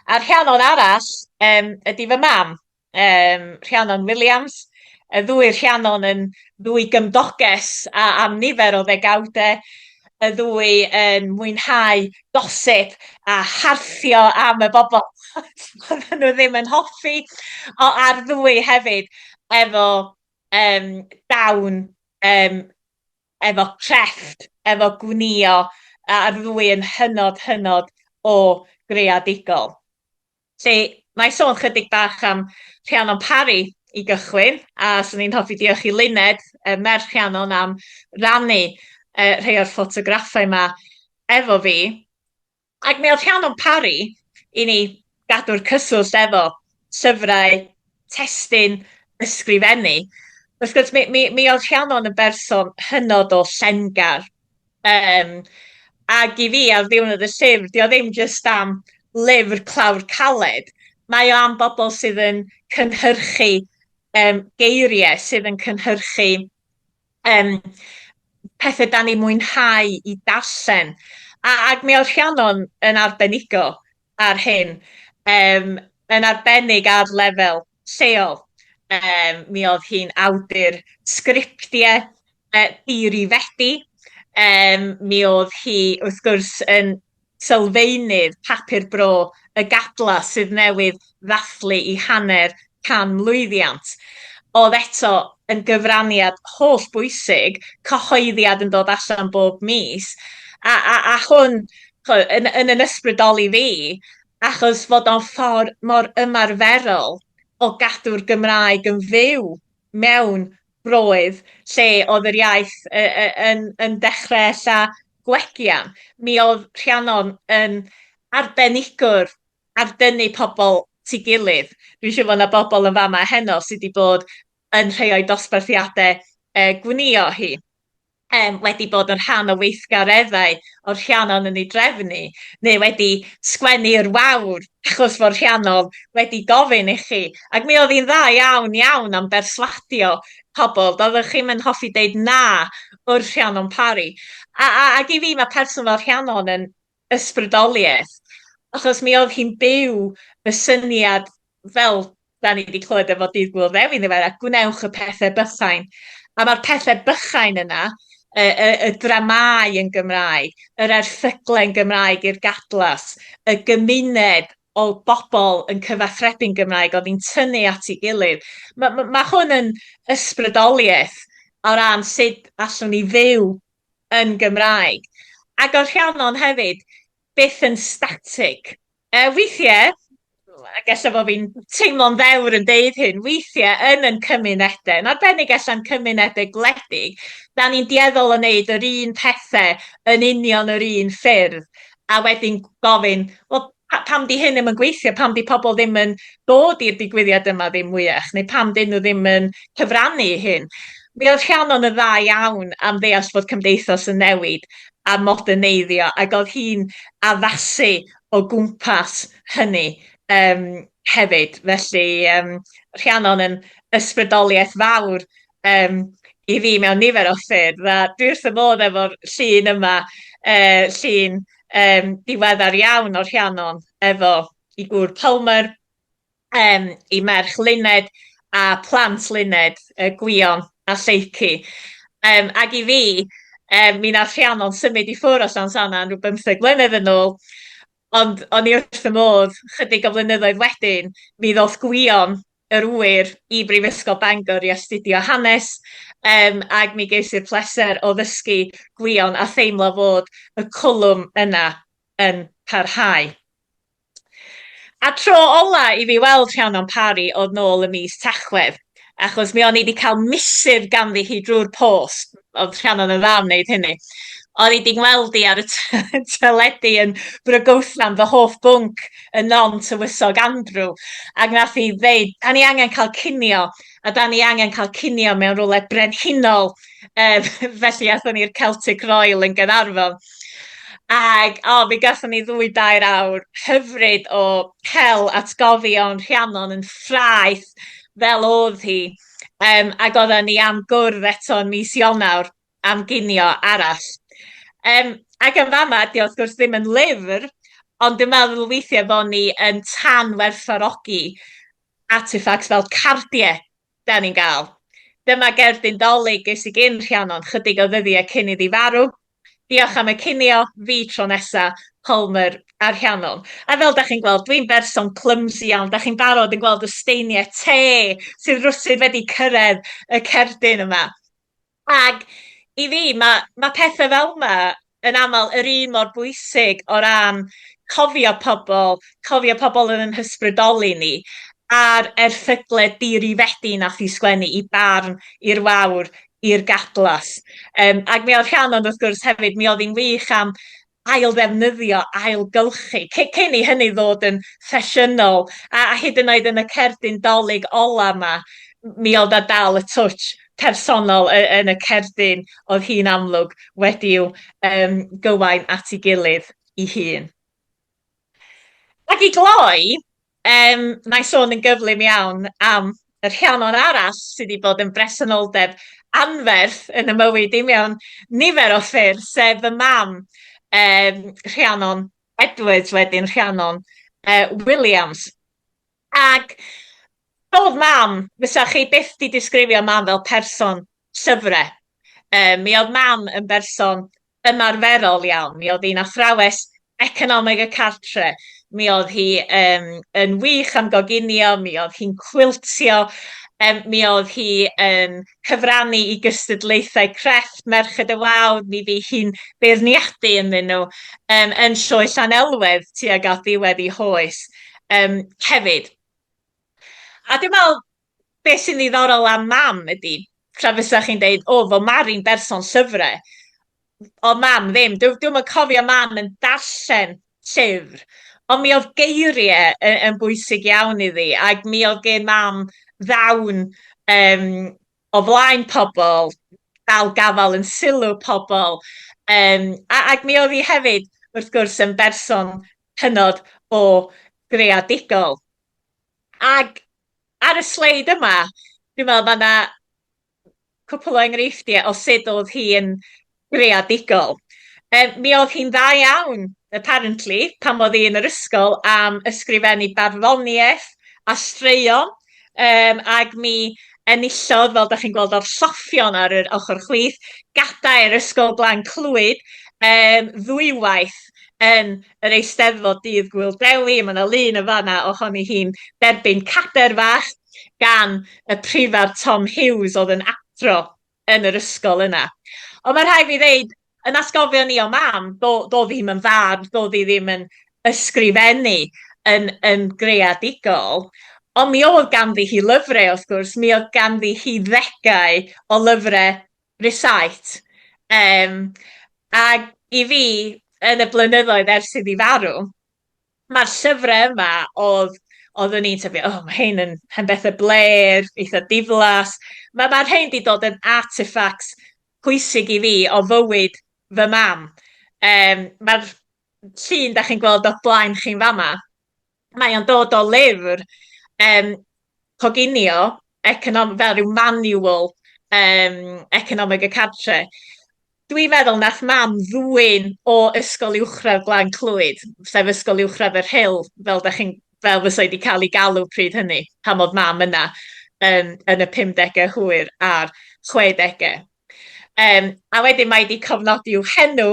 A'r Rhiannon arall um, ydy fy mam, um, Rhiannon Williams. Y ddwy Rhiannon yn ddwy gymdoges a, am nifer o ddegawdau. Y ddwy yn mwynhau gosip a harthio am y bobl oedden nhw ddim yn hoffi. O, a'r ddwy hefyd efo um, dawn um, efo crefft, efo gwnïo, a'r ddwy yn hynod, hynod o greadigol. Felly, na i sôn chydig bach am Rhiannon Parry i gychwyn, a swn i'n hoffi diolch i Luned, merch Rhiannon, am rannu rhai o'r ffotograffau yma efo fi. Ac mi oedd Rhiannon Parry i ni gadw'r cyswllt efo llyfrau, testun, ysgrifennu. Wrth gwrs, mi, mi, mi oedd Rhiannon yn berson hynod o llengar. Um, ac i fi, ar ddiwrnod y llyfr, di o ddim jyst am lyfr clawr caled. Mae o am bobl sydd yn cynhyrchu um, geiriau, sydd yn cynhyrchu um, pethau da ni'n mwynhau i darllen. A, ac mi oedd Rhiannon yn arbenigo ar hyn, um, yn arbennig ar lefel lleol. Um, mi oedd hi'n awdur sgriptiau uh, dirifedi. Um, mi oedd hi, wrth gwrs, yn sylfaenydd papur bro y Gadla sydd newydd ddathlu i hanner canmlwyddiant. Oedd eto yn gyfraniad holl bwysig, cyhoeddiad yn dod allan bob mis, a, a, a hwn yn, yn, yn ysbrydoli fi, achos fod o'n ffordd mor ymarferol o gadw'r Gymraeg yn fyw mewn broedd lle oedd yr iaith yn, yn dechrau ella gwegian. Mi oedd Rhiannon yn arbenigwr ar dynnu pobl at ei gilydd. Dwi'n siŵr fod yna bobl yn fama heno sydd wedi bod yn rhai o'i dosbarthiadau e, gwnïo hi. Um, wedi bod yn rhan o weithgareddau o'r Rhiannon yn ei drefnu, neu wedi sgwennu'r Wawr achos fod Rhiannon wedi gofyn i chi. Ac mi oedd hi'n dda iawn iawn am berswadio pobl. Doeddech chi'm yn hoffi deud na wrth Rhiannon Parry. A, a, ac i fi mae person fel Rhiannon yn ysbrydoliaeth, achos mi oedd hi'n byw y syniad fel da ni wedi clywed efo Dydd Gŵyl Ddewi yn ddiweddar, gwnewch y pethau bychain. A mae'r pethau bychain yna, y, y, y dramâu yn Gymraeg, yr erthyglau yn Gymraeg i'r Gadlas, y gymuned o bobl yn cyfathrebu'n Gymraeg, oedd hi'n tynnu at ei gilydd. Mae, ma, ma hwn yn ysbrydoliaeth o ran sut allwn ni fyw yn Gymraeg. Ac oedd Rhiannon hefyd byth yn static. E, weithiau, ac ella bod fi'n teimlo'n ddewr yn deud hyn, weithiau yn yn cymunedau, yn arbennig ella'n cymunedau gwledig, da ni'n dueddol o wneud yr un pethau yn union yr un ffyrdd, a wedyn gofyn, wel, pam di hyn ddim yn gweithio, pam di pobl ddim yn dod i'r digwyddiad yma ddim mwyach, neu pam dyn nhw ddim yn cyfrannu i hyn. Mi oedd Rhiannon yn dda iawn am ddeall bod cymdeithas yn newid a moderneiddio, ac oedd hi'n addasu o gwmpas hynny um, hefyd. Felly, um, Rhiannon yn ysbrydoliaeth fawr um, i fi mewn nifer o ffyrdd, a dwi wrth y modd efo'r llun yma, uh, llun diweddar iawn o Rhiannon efo i gŵr Palmer, i merch Luned a plant Luned, Gwion a Lleucu. Ac i fi, mi nath Rhiannon symud i ffwrdd o Llansannan rhyw 15 mlynedd yn ôl, ond o'n i wrth fy modd chydig o flynyddoedd wedyn, mi ddoth Gwion yr ŵyr i Brifysgol Bangor i astudio hanes, ac mi ges i'r pleser o ddysgu Gwion a theimlo fod y cwlwm yna yn parhau. A tro ola i fi weld Rhiannon Parry oedd nôl ym mis Tachwedd, achos mi o'n i wedi cael missive ganddi hi drwy'r post, oedd Rhiannon yn dda am wneud hynny. O'n i wedi ngweld i ar y teledu yn brygwthna'n fy hoff bwnc, y non tywysog Andrew, ac nath hi ddeud, da ni angen cael cinio, a da ni angen cael cinio mewn rhywle brenhinol, felly aethon ni'r Celtic Royal yn Gaernarfon. Ac o, mi gathon ni ddwy dair awr hyfryd o hel atgofion Rhiannon yn ffraeth fel oedd hi. Ac oedden ni am gwrdd eto yn mis Ionawr am ginio arall. Ac yn fama, di wrth gwrs ddim yn lyfr, ond dwi'n meddwl weithiau bod ni yn tan werthfawrogi artefacts fel cardiau da ni'n gael. Dyma gerdyn Dolig ges i gyn Rhiannon chydig o ddyddiau cyn iddi farw. Diolch am y cinio, fi tro nesa, Palmer a Rhiannon. A fel da chi'n gweld, dwi'n berson clumsy iawn. Da chi'n barod yn gweld y steiniau te sydd rwsyd wedi cyrraedd y cerdyn yma. Ac i fi, mae, mae pethau fel yma yn aml yr un mor bwysig o ran cofio pobl, cofio pobl yn ein hysbrydoli ni, a'r erthyglau dirifedi nath i sgwennu i Barn, i'r Wawr, i'r Gadlas. Ac mi oedd Rhiannon wrth gwrs hefyd, mi oedd hi'n wych am ail-ddefnyddio, ailgylchu, cyn i hynny ddod yn ffasiynol, a hyd yn oed yn y cerdyn Dolig ola 'ma, mi oedd 'na dal y twtsh personol yn y cerdyn oedd hi'n amlwg wedi'w gywain at ei gilydd ei hun. Ac i gloi, wna i sôn yn gyflym iawn am y Rhiannon arall sydd wedi bod yn bresenoldeb anferth yn y mywyd i mewn nifer o ffyrdd, sef fy mam, Rhiannon Edwards, wedyn Rhiannon Williams. Ac doedd mam, fysa chi byth 'di disgrifio mam fel person llyfrau. Mi oedd mam yn berson ymarferol iawn. Mi oedd hi'n athrawes economeg y cartre. Mi oedd hi yn wych am goginio, mi oedd hi'n cwiltio, mi oedd hi yn cyfrannu i gystadlaethau crefft Merched y Wawr, mi fu hi'n beirniadu ynddyn nhw yn Sioe Llanelwedd tuag at ddiwedd ei hoes hefyd. A dwi'n meddwl, beth sy'n ddiddorol am mam ydy, tra fysa chi'n deud, o, fo Mari'n berson llyfrau, oedd mam ddim. Dwi'm yn cofio mam yn darllen llyfr, ond mi oedd geiriau yn bwysig iawn iddi, ac mi oedd gen mam ddawn o flaen pobl, dal gafael yn sylw pobl, ac mi oedd hi hefyd, wrth gwrs, yn berson hynod o greadigol. Ac ar y sleid yma, dwi'n meddwl mae yna cwpl o enghreifftiau o sut oedd hi yn greadigol. Mi oedd hi'n dda iawn, apparently, pan oedd hi yn yr ysgol am ysgrifennu barddoniaeth a straeon, ac mi enillodd, fel da chi'n gweld o'r lloffion ar yr ochr chwith, gadair Ysgol Glan Clwyd ddwywaith yn yr Eisteddfod Dydd Gŵyl Dewi. Mae yna lun yn fan'na ohoni hi'n derbyn cadair fach gan y prifardd Tom Hughes oedd yn athro yn yr ysgol yna. Ond mae rhaid fi ddeud, yn atgofio ni o mam, doedd hi ddim yn fardd, doedd hi ddim yn ysgrifennu yn greadigol, ond mi oedd ganddi hi lyfrau wrth gwrs, mi oedd ganddi hi ddegau o lyfrau rysáit. Ac i fi, yn y blynyddoedd ers iddi farw, mae'r llyfrau yma oedd oeddwn i'n tybio, oh, mae hein yn hen bethau blêr, eitha diflas. Mae ma rhain wedi dod yn artefacts pwysig i fi o fywyd fy mam. Mae'r llun da chi'n gweld o'ch blaen chi'n fama, mae o'n dod o lyfr coginio, fel rhyw manual economeg y cartre. Dwi'n meddwl nath mam ddwyn o Ysgol Uwchradd Glan Clwyd, sef Ysgol Uwchradd y Rhyl, fel dach chi'n fel fysa hi 'di cael ei galw pryd hynny, pan oedd mam yna yn, yn y 50au hwyr a'r 60au. Um, a wedyn mae wedi cofnodi i'w henw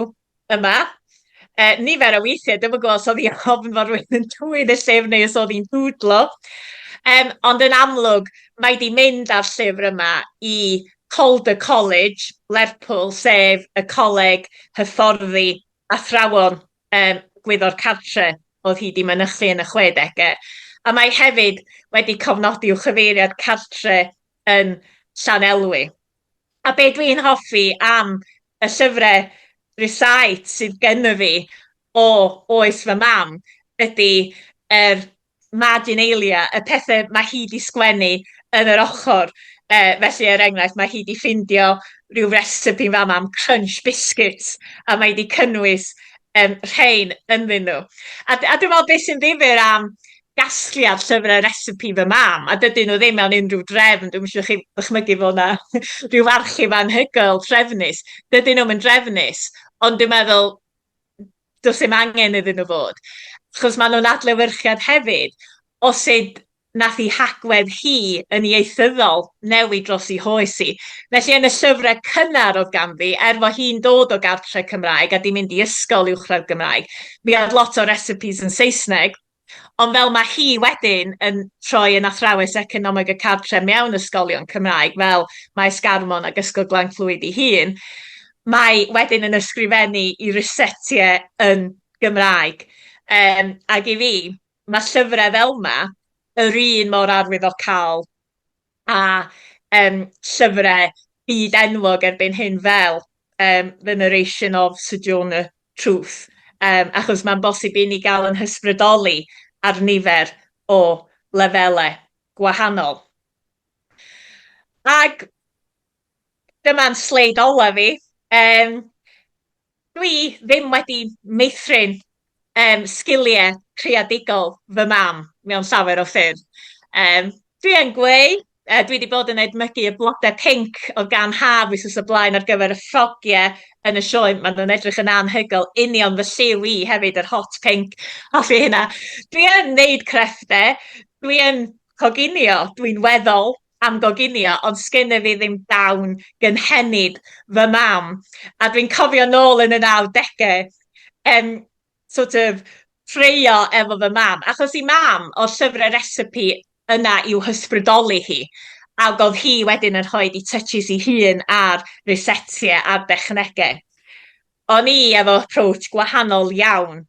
yma, nifer o weithiau, dwi'm yn gwybod os oedd hi ofn fod rhywun yn dwyn y llyfr neu os oedd hi'n dwdlo. Ond yn amlwg, mae 'di mynd â'r llyfr yma i Calder College, Lerpwl, sef y coleg hyfforddi athrawon gwyddor cartre oedd hi 'di mynychu yn y chwedegau. A mae hefyd wedi cofnodi i'w chyfeiriad cartre yn Llanelwy. A be dwi'n hoffi am y llyfrau rysáit sydd gynno fi o oes fy mam ydy yr marginalia, y pethau mae hi 'di sgwennu yn yr ochr. Felly, er enghraifft, mae hi 'di ffindio rhyw recipe yn fama am crunch biscuits a mae 'di cynnwys rhein ynddyn nhw. A a dwi'n meddwl beth sy'n ddifyr am gasgliad llyfrau resipi fy mam, a dydyn nhw ddim mewn unrhyw drefn, dwi'm isio chi ddychmygu fod 'na rhyw archif anhygoel trefnus, dydyn nhw'm yn drefnus, ond dwi'n meddwl does dim angen iddyn nhw fod, achos maen nhw'n adlewyrchiad hefyd o sut nath ei hagwedd hi yn ieithyddol newid dros ei hoes hi. Felly yn y llyfrau cynnar oedd ganddi, er fod hi'n dod o gartre Cymraeg a 'di mynd i ysgol uwchradd Gymraeg, mi oedd lot o recipes yn Saesneg, ond fel mae hi wedyn yn troi yn athrawes economeg y cartre mewn ysgolion Cymraeg fel Maes Garmon ac Ysgol Glan Clwyd ei hun, mae wedyn yn ysgrifennu i rysetiau yn Gymraeg. Um, ac i fi, mae llyfrau fel 'ma yr un mor arwyddocaol â yym llyfrau byd enwog erbyn hyn fel yym The Narration of Sojourner Truth, yym achos mae'n bosib i ni gael ein hysbrydoli ar nifer o lefelau gwahanol. Ac dyma'n sleid olaf fi. Yym Dwi ddim wedi meithrin yym sgiliau creadigol fy mam mewn llawer o ffyrdd. Yym dwi yn gweu, dwi 'di bod yn edmygu y blodau pinc oedd gan Haf wythnos o blaen ar gyfer y ffrogiau yn y sioe. Maen nhw'n edrych yn anhygoel, union fy lliw i hefyd, yr hot pink. Hoffi hynna. Dwi yn wneud crefftau, dwi yn coginio, dwi'n weddol am goginio, ond sgenna fi ddim dawn gynhenid fy mam. A dwi'n cofio nôl yn y nawdegau, yym, sort of ffraeo efo fy mam, achos i mam, oedd llyfrau resipi yna i'w hysbrydoli hi, ac oedd hi wedyn yn rhoi ei touches ei hun ar rysetiau a'r dechnegau. O'n i efo approach gwahanol iawn.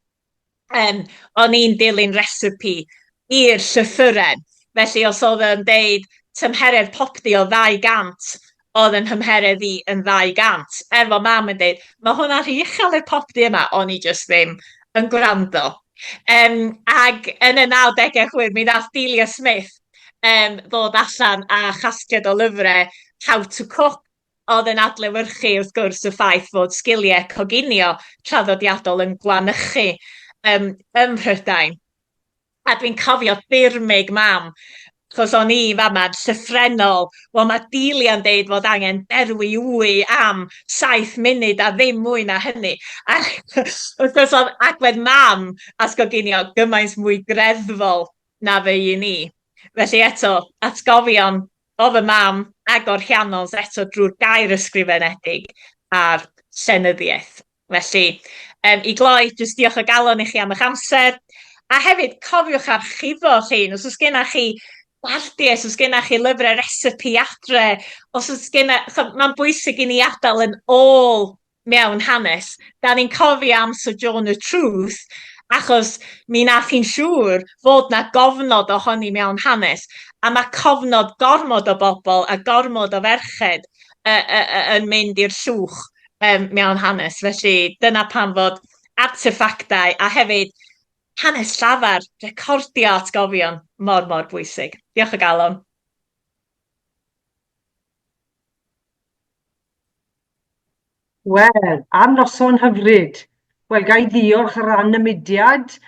Yym, o'n i'n dilyn resipi i'r llythyren. Felly os oedd o'n deud tymheredd popty o 200, oedd yn nhymheredd i yn 200. Er fod mam yn deud, mae hwnna'n rhy uchel i'r popty yma, o'n i jyst ddim yn gwrando. Yym, ac yn y nawdegau hwyr, mi ddaeth Delia Smith yym, ddod allan â chasgliad o lyfrau How to Cook oedd yn adlewyrchu, wrth gwrs, y ffaith fod sgiliau coginio traddodiadol yn gwanychu um, ym Mhrydain. A dwi'n cofio dirmyg mam, achos o'n i fama'n llythrennol, wel mae Delia'n deud fod angen berwi wy am saith munud a ddim mwy na hynny. A wrth gwrs oedd agwedd mam at goginio gymaint mwy greddfol na fy un i. Felly eto, atgofion o fy mam ag o'r Rhiannons eto drwy'r gair ysgrifenedig a'r llenyddiaeth. Felly, um, i gloi, jyst diolch o galon i chi am eich amser. A hefyd, cofiwch archifo rhein. Os oes gennych chi gardiau, os oes gennych chi lyfrau resipi adre, os oes gennych... Mae'n bwysig i ni adael yn ôl mewn hanes. Da ni'n cofio am Sojourner Truth achos mi nath hi'n siŵr fod 'na gofnod ohoni mewn hanes, a mae cofnod gormod o bobl a gormod o ferched yn mynd i'r llwch mewn hanes. Felly dyna pam fod arteffactau a hefyd hanes llafar, recordio atgofion mor, mor bwysig. Diolch o galon. Wel, am noson hyfryd. Wel, ga i ddiolch ar ran y mudiad,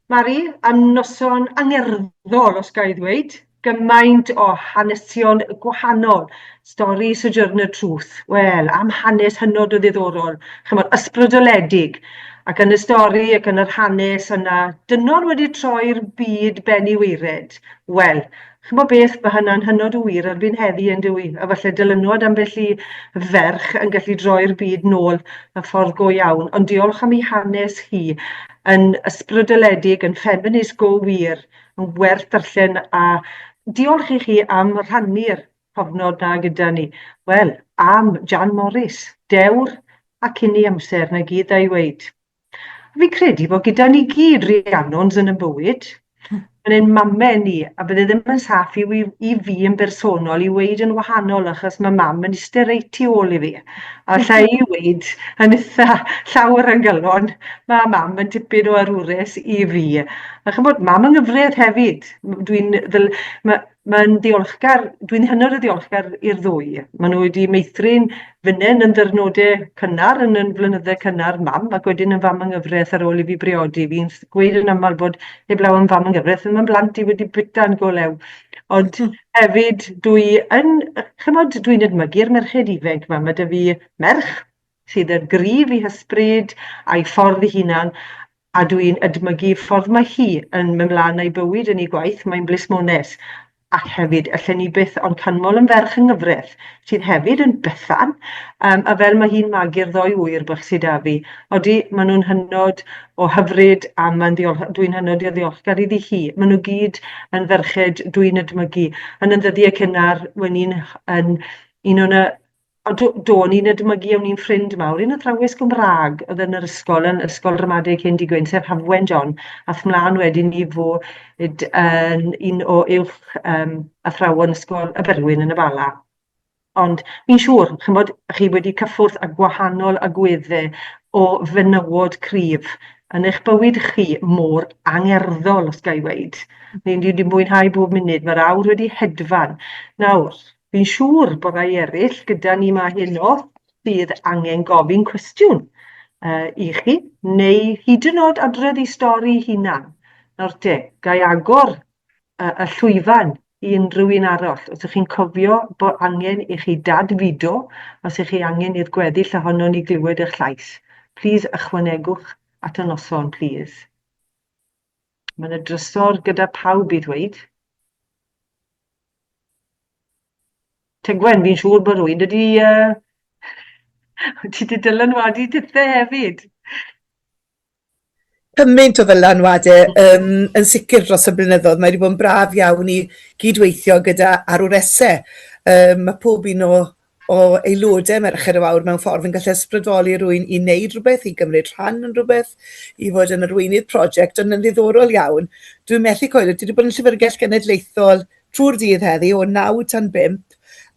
Mari, am noson angerddol, os ga i ddweud. Gymaint o hanesion gwahanol. Stori Sojourner Truth, wel, am hanes hynod o ddiddorol, chimod, ysbrydoledig. Ac yn y stori ac yn yr hanes yna, dynon wedi troi'r byd ben i waered. Wel, chimod beth, mae hynna'n hynod o wir erbyn heddi yn dyw i, a falle dylanwad ambell i ferch yn gallu droi'r byd nôl y ffordd go iawn. Ond diolch am ei hanes hi, yn ysbrydoledig, yn ffeminist go wir, yn werth darllen a diolch i chi am rhannu'r cofnod 'na gyda ni. Wel, am Jan Morris, dewr ac cyn ei amser, 'na gyd dda i weud. Fi'n credu bod gyda ni gyd Rhiannons yn y bywyd, yn ein mame ni, a bydde ddim yn saff i, i fi yn bersonol i weud yn wahanol achos mae mam yn eistedd reit tu ôl i fi. A alla i weud yn itha llawer yn gylon, mae mam yn tipyn o arwres i fi. A chymod, mam yng nghyfraith hefyd. Dwi'n, mae, Mae'n ddiolchgar, dwi'n hynod o ddiolchgar i'r ddwy. Maen nhw wedi meithrin fynnen yn ddyrnodau cynnar, yn yn flynydde cynnar mam, ac wedyn yn fam yng nghyfraith ar ôl i fi briodi. Fi'n gweud yn aml bod heblaw am fam yng nghyfraith, ddim yn blant i wedi bwyta'n go lew. Ond hefyd, dwi yn, chymod, dwi'n edmygu'r merched ifanc 'ma. Mae 'da fi merch sydd yn gryf ei hysbryd a'i ffordd ei hunan, a dwi'n edmygu ffordd mae hi yn mynd mlaen â'i bywyd yn ei gwaith, mae'n blismones. Ac hefyd, allen ni byth ond canmol yn ferch yng nghyfraith, sydd hefyd yn Bethan, um, a fel mae hi'n magu'r ddoi ŵyr bach sydd 'da fi. Odi, maen nhw'n hynod o hyfryd a mae'n ddiolch, dwi'n hynod o ddiolchgar iddi hi. Maen nhw gyd yn ferched dwi'n edmygu. Yn y ddyddiau cynnar, wen i'n yn un o'n y O do, do, o'n i'n edmygu, o'n i'n ffrind mawr, un athrawes Gymraeg oedd yn yr ysgol, yn Ysgol Ramadeg Hen Digwyn, sef Hafwen John, ath mlaen wedyn i fod yn un o uwch um, athrawon Ysgol y Berwyn yn y Bala. Ond fi'n siŵr, chymod, chi wedi cyffwrdd â gwahanol agweddau o fenywod cryf yn eich bywyd chi mor angerddol, os ga i weud. Ni'n wedi mwynhau bob munud, mae'r awr wedi hedfan. Nawr, Fi'n siŵr bod rhai eraill gyda ni 'ma heno sydd angen gofyn cwestiwn uh, i chi, neu hyd yn oed adrodd eu stori hunan. Nawr te, ga i agor uh, y llwyfan i unrhyw un arall. Os ydych chi'n cofio bod angen i chi dadfudo, os ydych chi angen i'r gweddill ohono ni glywed eich llais, plîs ychwanegwch at y noson, plîs. Mae yna drysor gyda pawb i ddweud. Tegwen, fi'n siŵr bod rwy'n wedi... Uh, ti wedi dylanwadu tithe hefyd. Cymaint o ddylanwadau, um, yn sicr dros y blynyddoedd. Mae wedi bod yn braf iawn i gydweithio gyda arwresau. Um, mae pob un o o aelodau Merched y Wawr mewn ffordd yn gallu ysbrydoli rhywun i wneud rhywbeth, i gymryd rhan yn rhywbeth, i fod yn arweinydd prosiect, ond yn ddiddorol iawn, dwi'n methu coelio, dwi wedi bod yn Llyfrgell Genedlaethol trwy'r dydd heddi o 9 tan 5,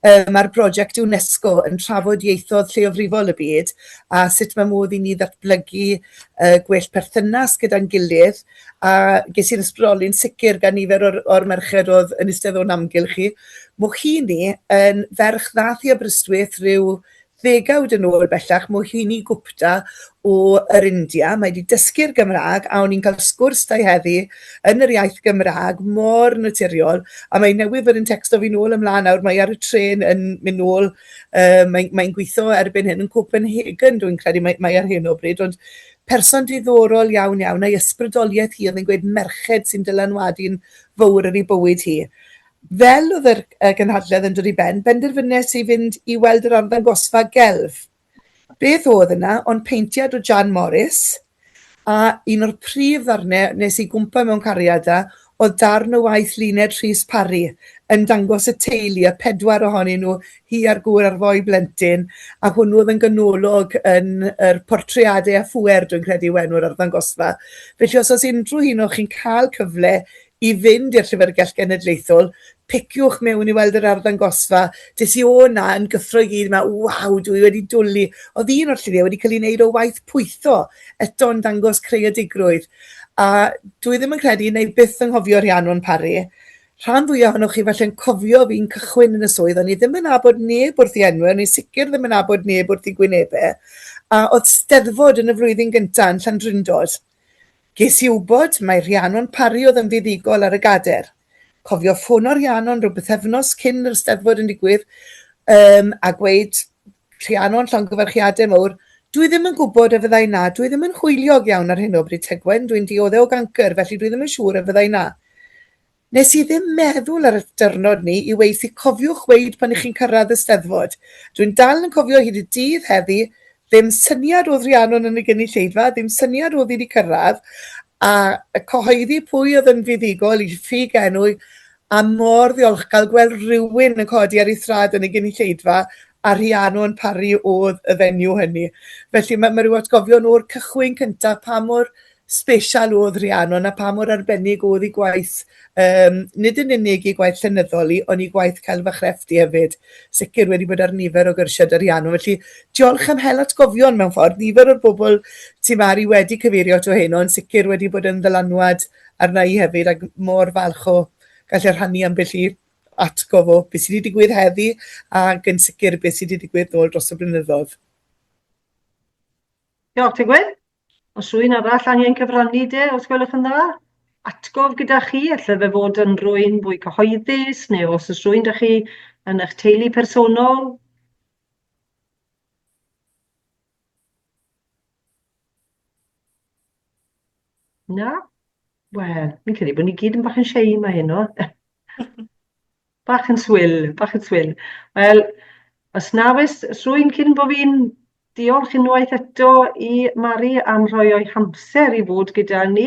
um, ar brosiect UNESCO yn trafod ieithoedd lleiafrifol y byd a sut mae modd i ni ddatblygu uh, gwell perthynas gyda'n gilydd a ges i'n ysbrydoli'n sicr gan nifer o'r, or merched oedd yn eistedd o'n amgylch i. Mohini yn ferch ddath i Aberystwyth rhyw ddegawd yn ôl bellach, Mohini Gupta o yr India. Mae wedi dysgu'r Gymraeg a o'n i'n cael sgwrs 'da hi heddi yn yr iaith Gymraeg mor naturiol a mae newydd fod yn tecsto fi nôl ymlaen nawr, mae ar y trên yn mynd nôl, uh, mae'n mae gweithio erbyn hyn yn Copenhagen dwi'n credu mae, mae ar hyn o bryd, ond person diddorol iawn iawn a'i ysbrydoliaeth hi oedd yn gweud merched sy'n dylanwadu'n fawr ar ei bywyd hi. Fel oedd yr y gynhadledd yn dod i ben, benderfynes i fynd i weld yr arddangosfa gelf. Beth oedd yna ond peintiad o Jan Morris, a un o'r prif ddarnau nes i gwmpa mewn cariad â oedd darn o waith Luned Rhys Parry yn dangos y teulu, y pedwar ohonyn nhw, hi a'r gŵr a'r ddou blentyn, a hwnnw oedd yn ganolog yn yr portreadau a phŵer, dwi'n credu yw enw'r arddangosfa. Felly os oes unrhyw un o chi'n cael cyfle i fynd i'r Llyfrgell Genedlaethol, piciwch mewn i weld yr arddangosfa. Des i o 'na yn gyffro i gyd, meddwl, waw, dwi wedi dwlu. Oedd un o'r lluniau wedi cael ei wneud o waith pwytho, eto'n dangos creadigrwydd. A dwi ddim yn credu, neu byth anghofio Rhiannon Parry. Rhan fwyaf ohonoch chi falle'n cofio fi'n cychwyn yn y swydd, o'n i ddim yn nabod neb wrth i enwau, o'n i'n sicr ddim yn nabod neb wrth i gwynebau. A oedd Steddfod yn y flwyddyn gyntaf yn Llandrindod. Ges i wybod mai Rhiannon Parry oedd yn fuddugol ar y gader. Cofio ffono Rhiannon rhyw bythefnos cyn yr Eisteddfod yn digwydd yym a gweud Rhiannon llongyfarchiadau mowr, dwi ddim yn gwybod a fydda i 'na, dwi ddim yn hwyliog iawn ar hyn o bryd Tegwen, dwi'n diodde o gancr felly dwi ddim yn siŵr a fydda i 'na. Nes i ddim meddwl ar y dyrnod 'ny i weud 'thi cofiwch weud pan 'ych chi'n cyrraedd y Steddfod. Dwi'n dal yn cofio hyd y dydd heddi, ddim syniad o'dd Rhiannon yn y gynulleidfa, ddim syniad o'dd hi 'di cyrraedd, a cyhoeddi pwy oedd yn fuddugol i ffug enw a mor ddiolchgar gweld rhywun yn codi ar ei thraed yn y gynulleidfa a Rhiannon Parry o'dd y fenyw hynny. Felly ma' ma' ryw atgofion o'r cychwyn cyntaf pa mor sbesial o'dd Rhiannon a pa mor arbennig o'dd 'i gwaith yym nid yn unig 'i gwaith llenyddol 'i ond 'i gwaith celf a chrefft 'i hefyd. Sicr wedi bod ar nifer o gyrsiau 'da Rhiannon felly diolch am hel atgofion mewn ffordd. Nifer o'r bobl ti Mari wedi cyfeirio ato heno yn sicr wedi bod yn ddylanwad arna i hefyd ac mor falch o gallu rhannu ambell i atgof o beth sydd wedi digwydd heddi ac yn sicr beth sydd wedi digwydd nôl dros y blynyddoedd. Diolch Tegwen. Os rwy'n arall angen cyfrannu de, os gwelwch yn dda? Atgof gyda chi, allai fe fod yn rwy'n fwy cyhoeddus, neu os oes rwy'n da chi yn eich teulu personol. Na? Wel, fi'n credu bod ni gyd yn bach yn shei yma heno. Bach yn swil, bach yn swil. Wel, os na oes rhywun cyn bo fi'n diolch unwaith eto i Mari am rhoi o'i hamser i fod gyda ni.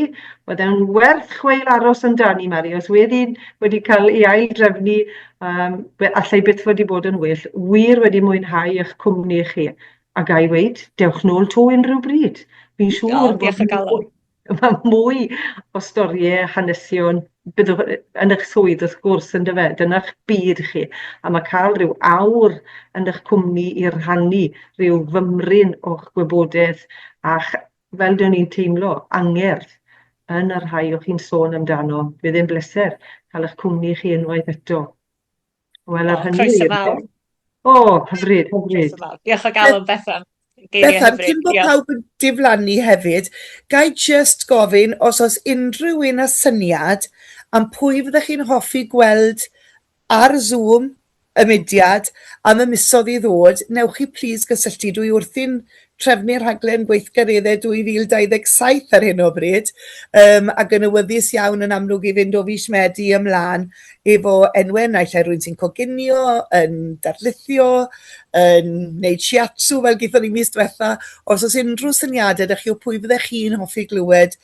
Oedd e'n werth chweil aros amdani, Mari. Os wedd hi'n wedi cael ei ail-drefnu, um, allai byth wedi bod yn well. Wir wedi mwynhau eich cwmni chi. A ga i weud, dewch nôl 'to unrhyw bryd. Fi'n siŵr O, diolch o galon. Mae mwy o storïau, hanesion, byddwch yn eich swydd wrth gwrs yndyfe, dyna'ch byd chi. A mae cael rhyw awr yn eich cwmni i rhannu rhyw fymryn o'ch gwybodaeth a'ch, fel dyn ni'n teimlo, angerdd yn y rhai o'ch chi'n sôn amdano. Bydd e'n bleser cael eich cwmni chi unwaith eto. Wel, ar hynny... Croeso fawr. O, hyfryd, hyfryd. Croeso fawr. Diolch o galon, Bethan. Bethan, cyn bod pawb yn diflannu hefyd, ga i jyst gofyn os oes unrhyw un â syniad am pwy fyddech chi'n hoffi gweld ar Zoom y mudiad am y misoedd i ddod, newch chi plîs gysylltu. Dwi wrthi'n trefnu rhaglen gweithgareddau 2027 ar hyn o bryd, yym, ac yn awyddus iawn yn amlwg i fynd o fis Medi ymlaen efo enwau naill ai rywun sy'n coginio, yn darlithio, yn wneud shiatsu fel gaethon ni mis diwetha. Os oes unrhyw syniadau 'da chi o pwy fyddech chi'n hoffi glywed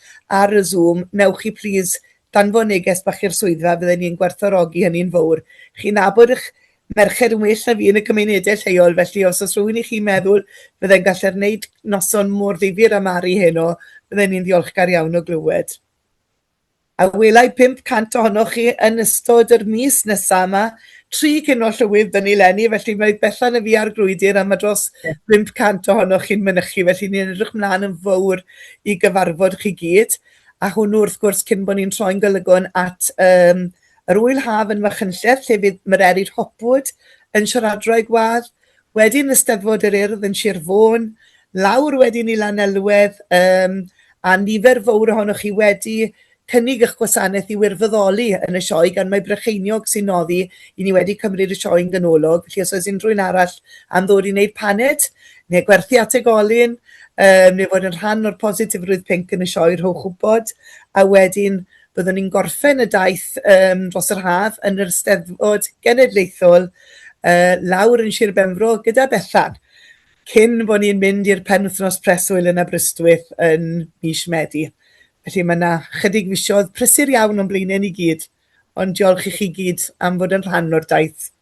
ar y Zoom, newch chi plîs danfon neges bach i'r swyddfa, fydden ni'n gwerthfawrogi hynny'n fowr. Chi'n nabod eich merched yn well na fi yn y cymunedau lleol, felly os oes rhywun i chi'n meddwl fydde'n gallu'r wneud noson mor ddifyr â Mari heno, fydden ni'n ddiolchgar iawn o glywed. A welai 500 ohonoch chi yn ystod yr mis nesa yma. Tri cyn o llywydd 'da ni leni, felly mae Bethan a fi ar grwydr a mae dros 500 ohonoch chi'n mynychu, felly ni'n edrych mlaen yn fawr i gyfarfod chi gyd. A hwnnw wrth gwrs cyn bod ni'n troi'n golygon at um, yr ŵyl haf yn Machynlleth, lle fydd Mererid Hopwood yn siaradwraig wadd, wedyn Eisteddfod yr Urdd yn Sir Fôn, lawr wedyn i Lanelwedd, yym, a nifer fowr ohonoch chi wedi cynnig eich gwasanaeth i wirfoddoli yn y sioe, gan mai Brycheiniog sy'n noddi, i ni wedi cymryd y sioe'n ganolog, felly os oes unrhyw un arall am ddod i wneud paned, neu gwerthu ategolyn, yym, neu fod yn rhan o'r positifrwydd pinc yn y sioe, rhowch wybod, a wedyn byddwn ni'n gorffen y daith yym dros yr haf yn yr Eisteddfod Genedlaethol yy lawr yn Sir Benfro gyda Bethan, cyn bod ni'n mynd i'r penwythnos preswyl yn Aberystwyth yn mis Medi. Felly mae 'na chydig fisoedd prysur iawn o'n blaenau ni gyd, ond diolch i chi gyd am fod yn rhan o'r daith.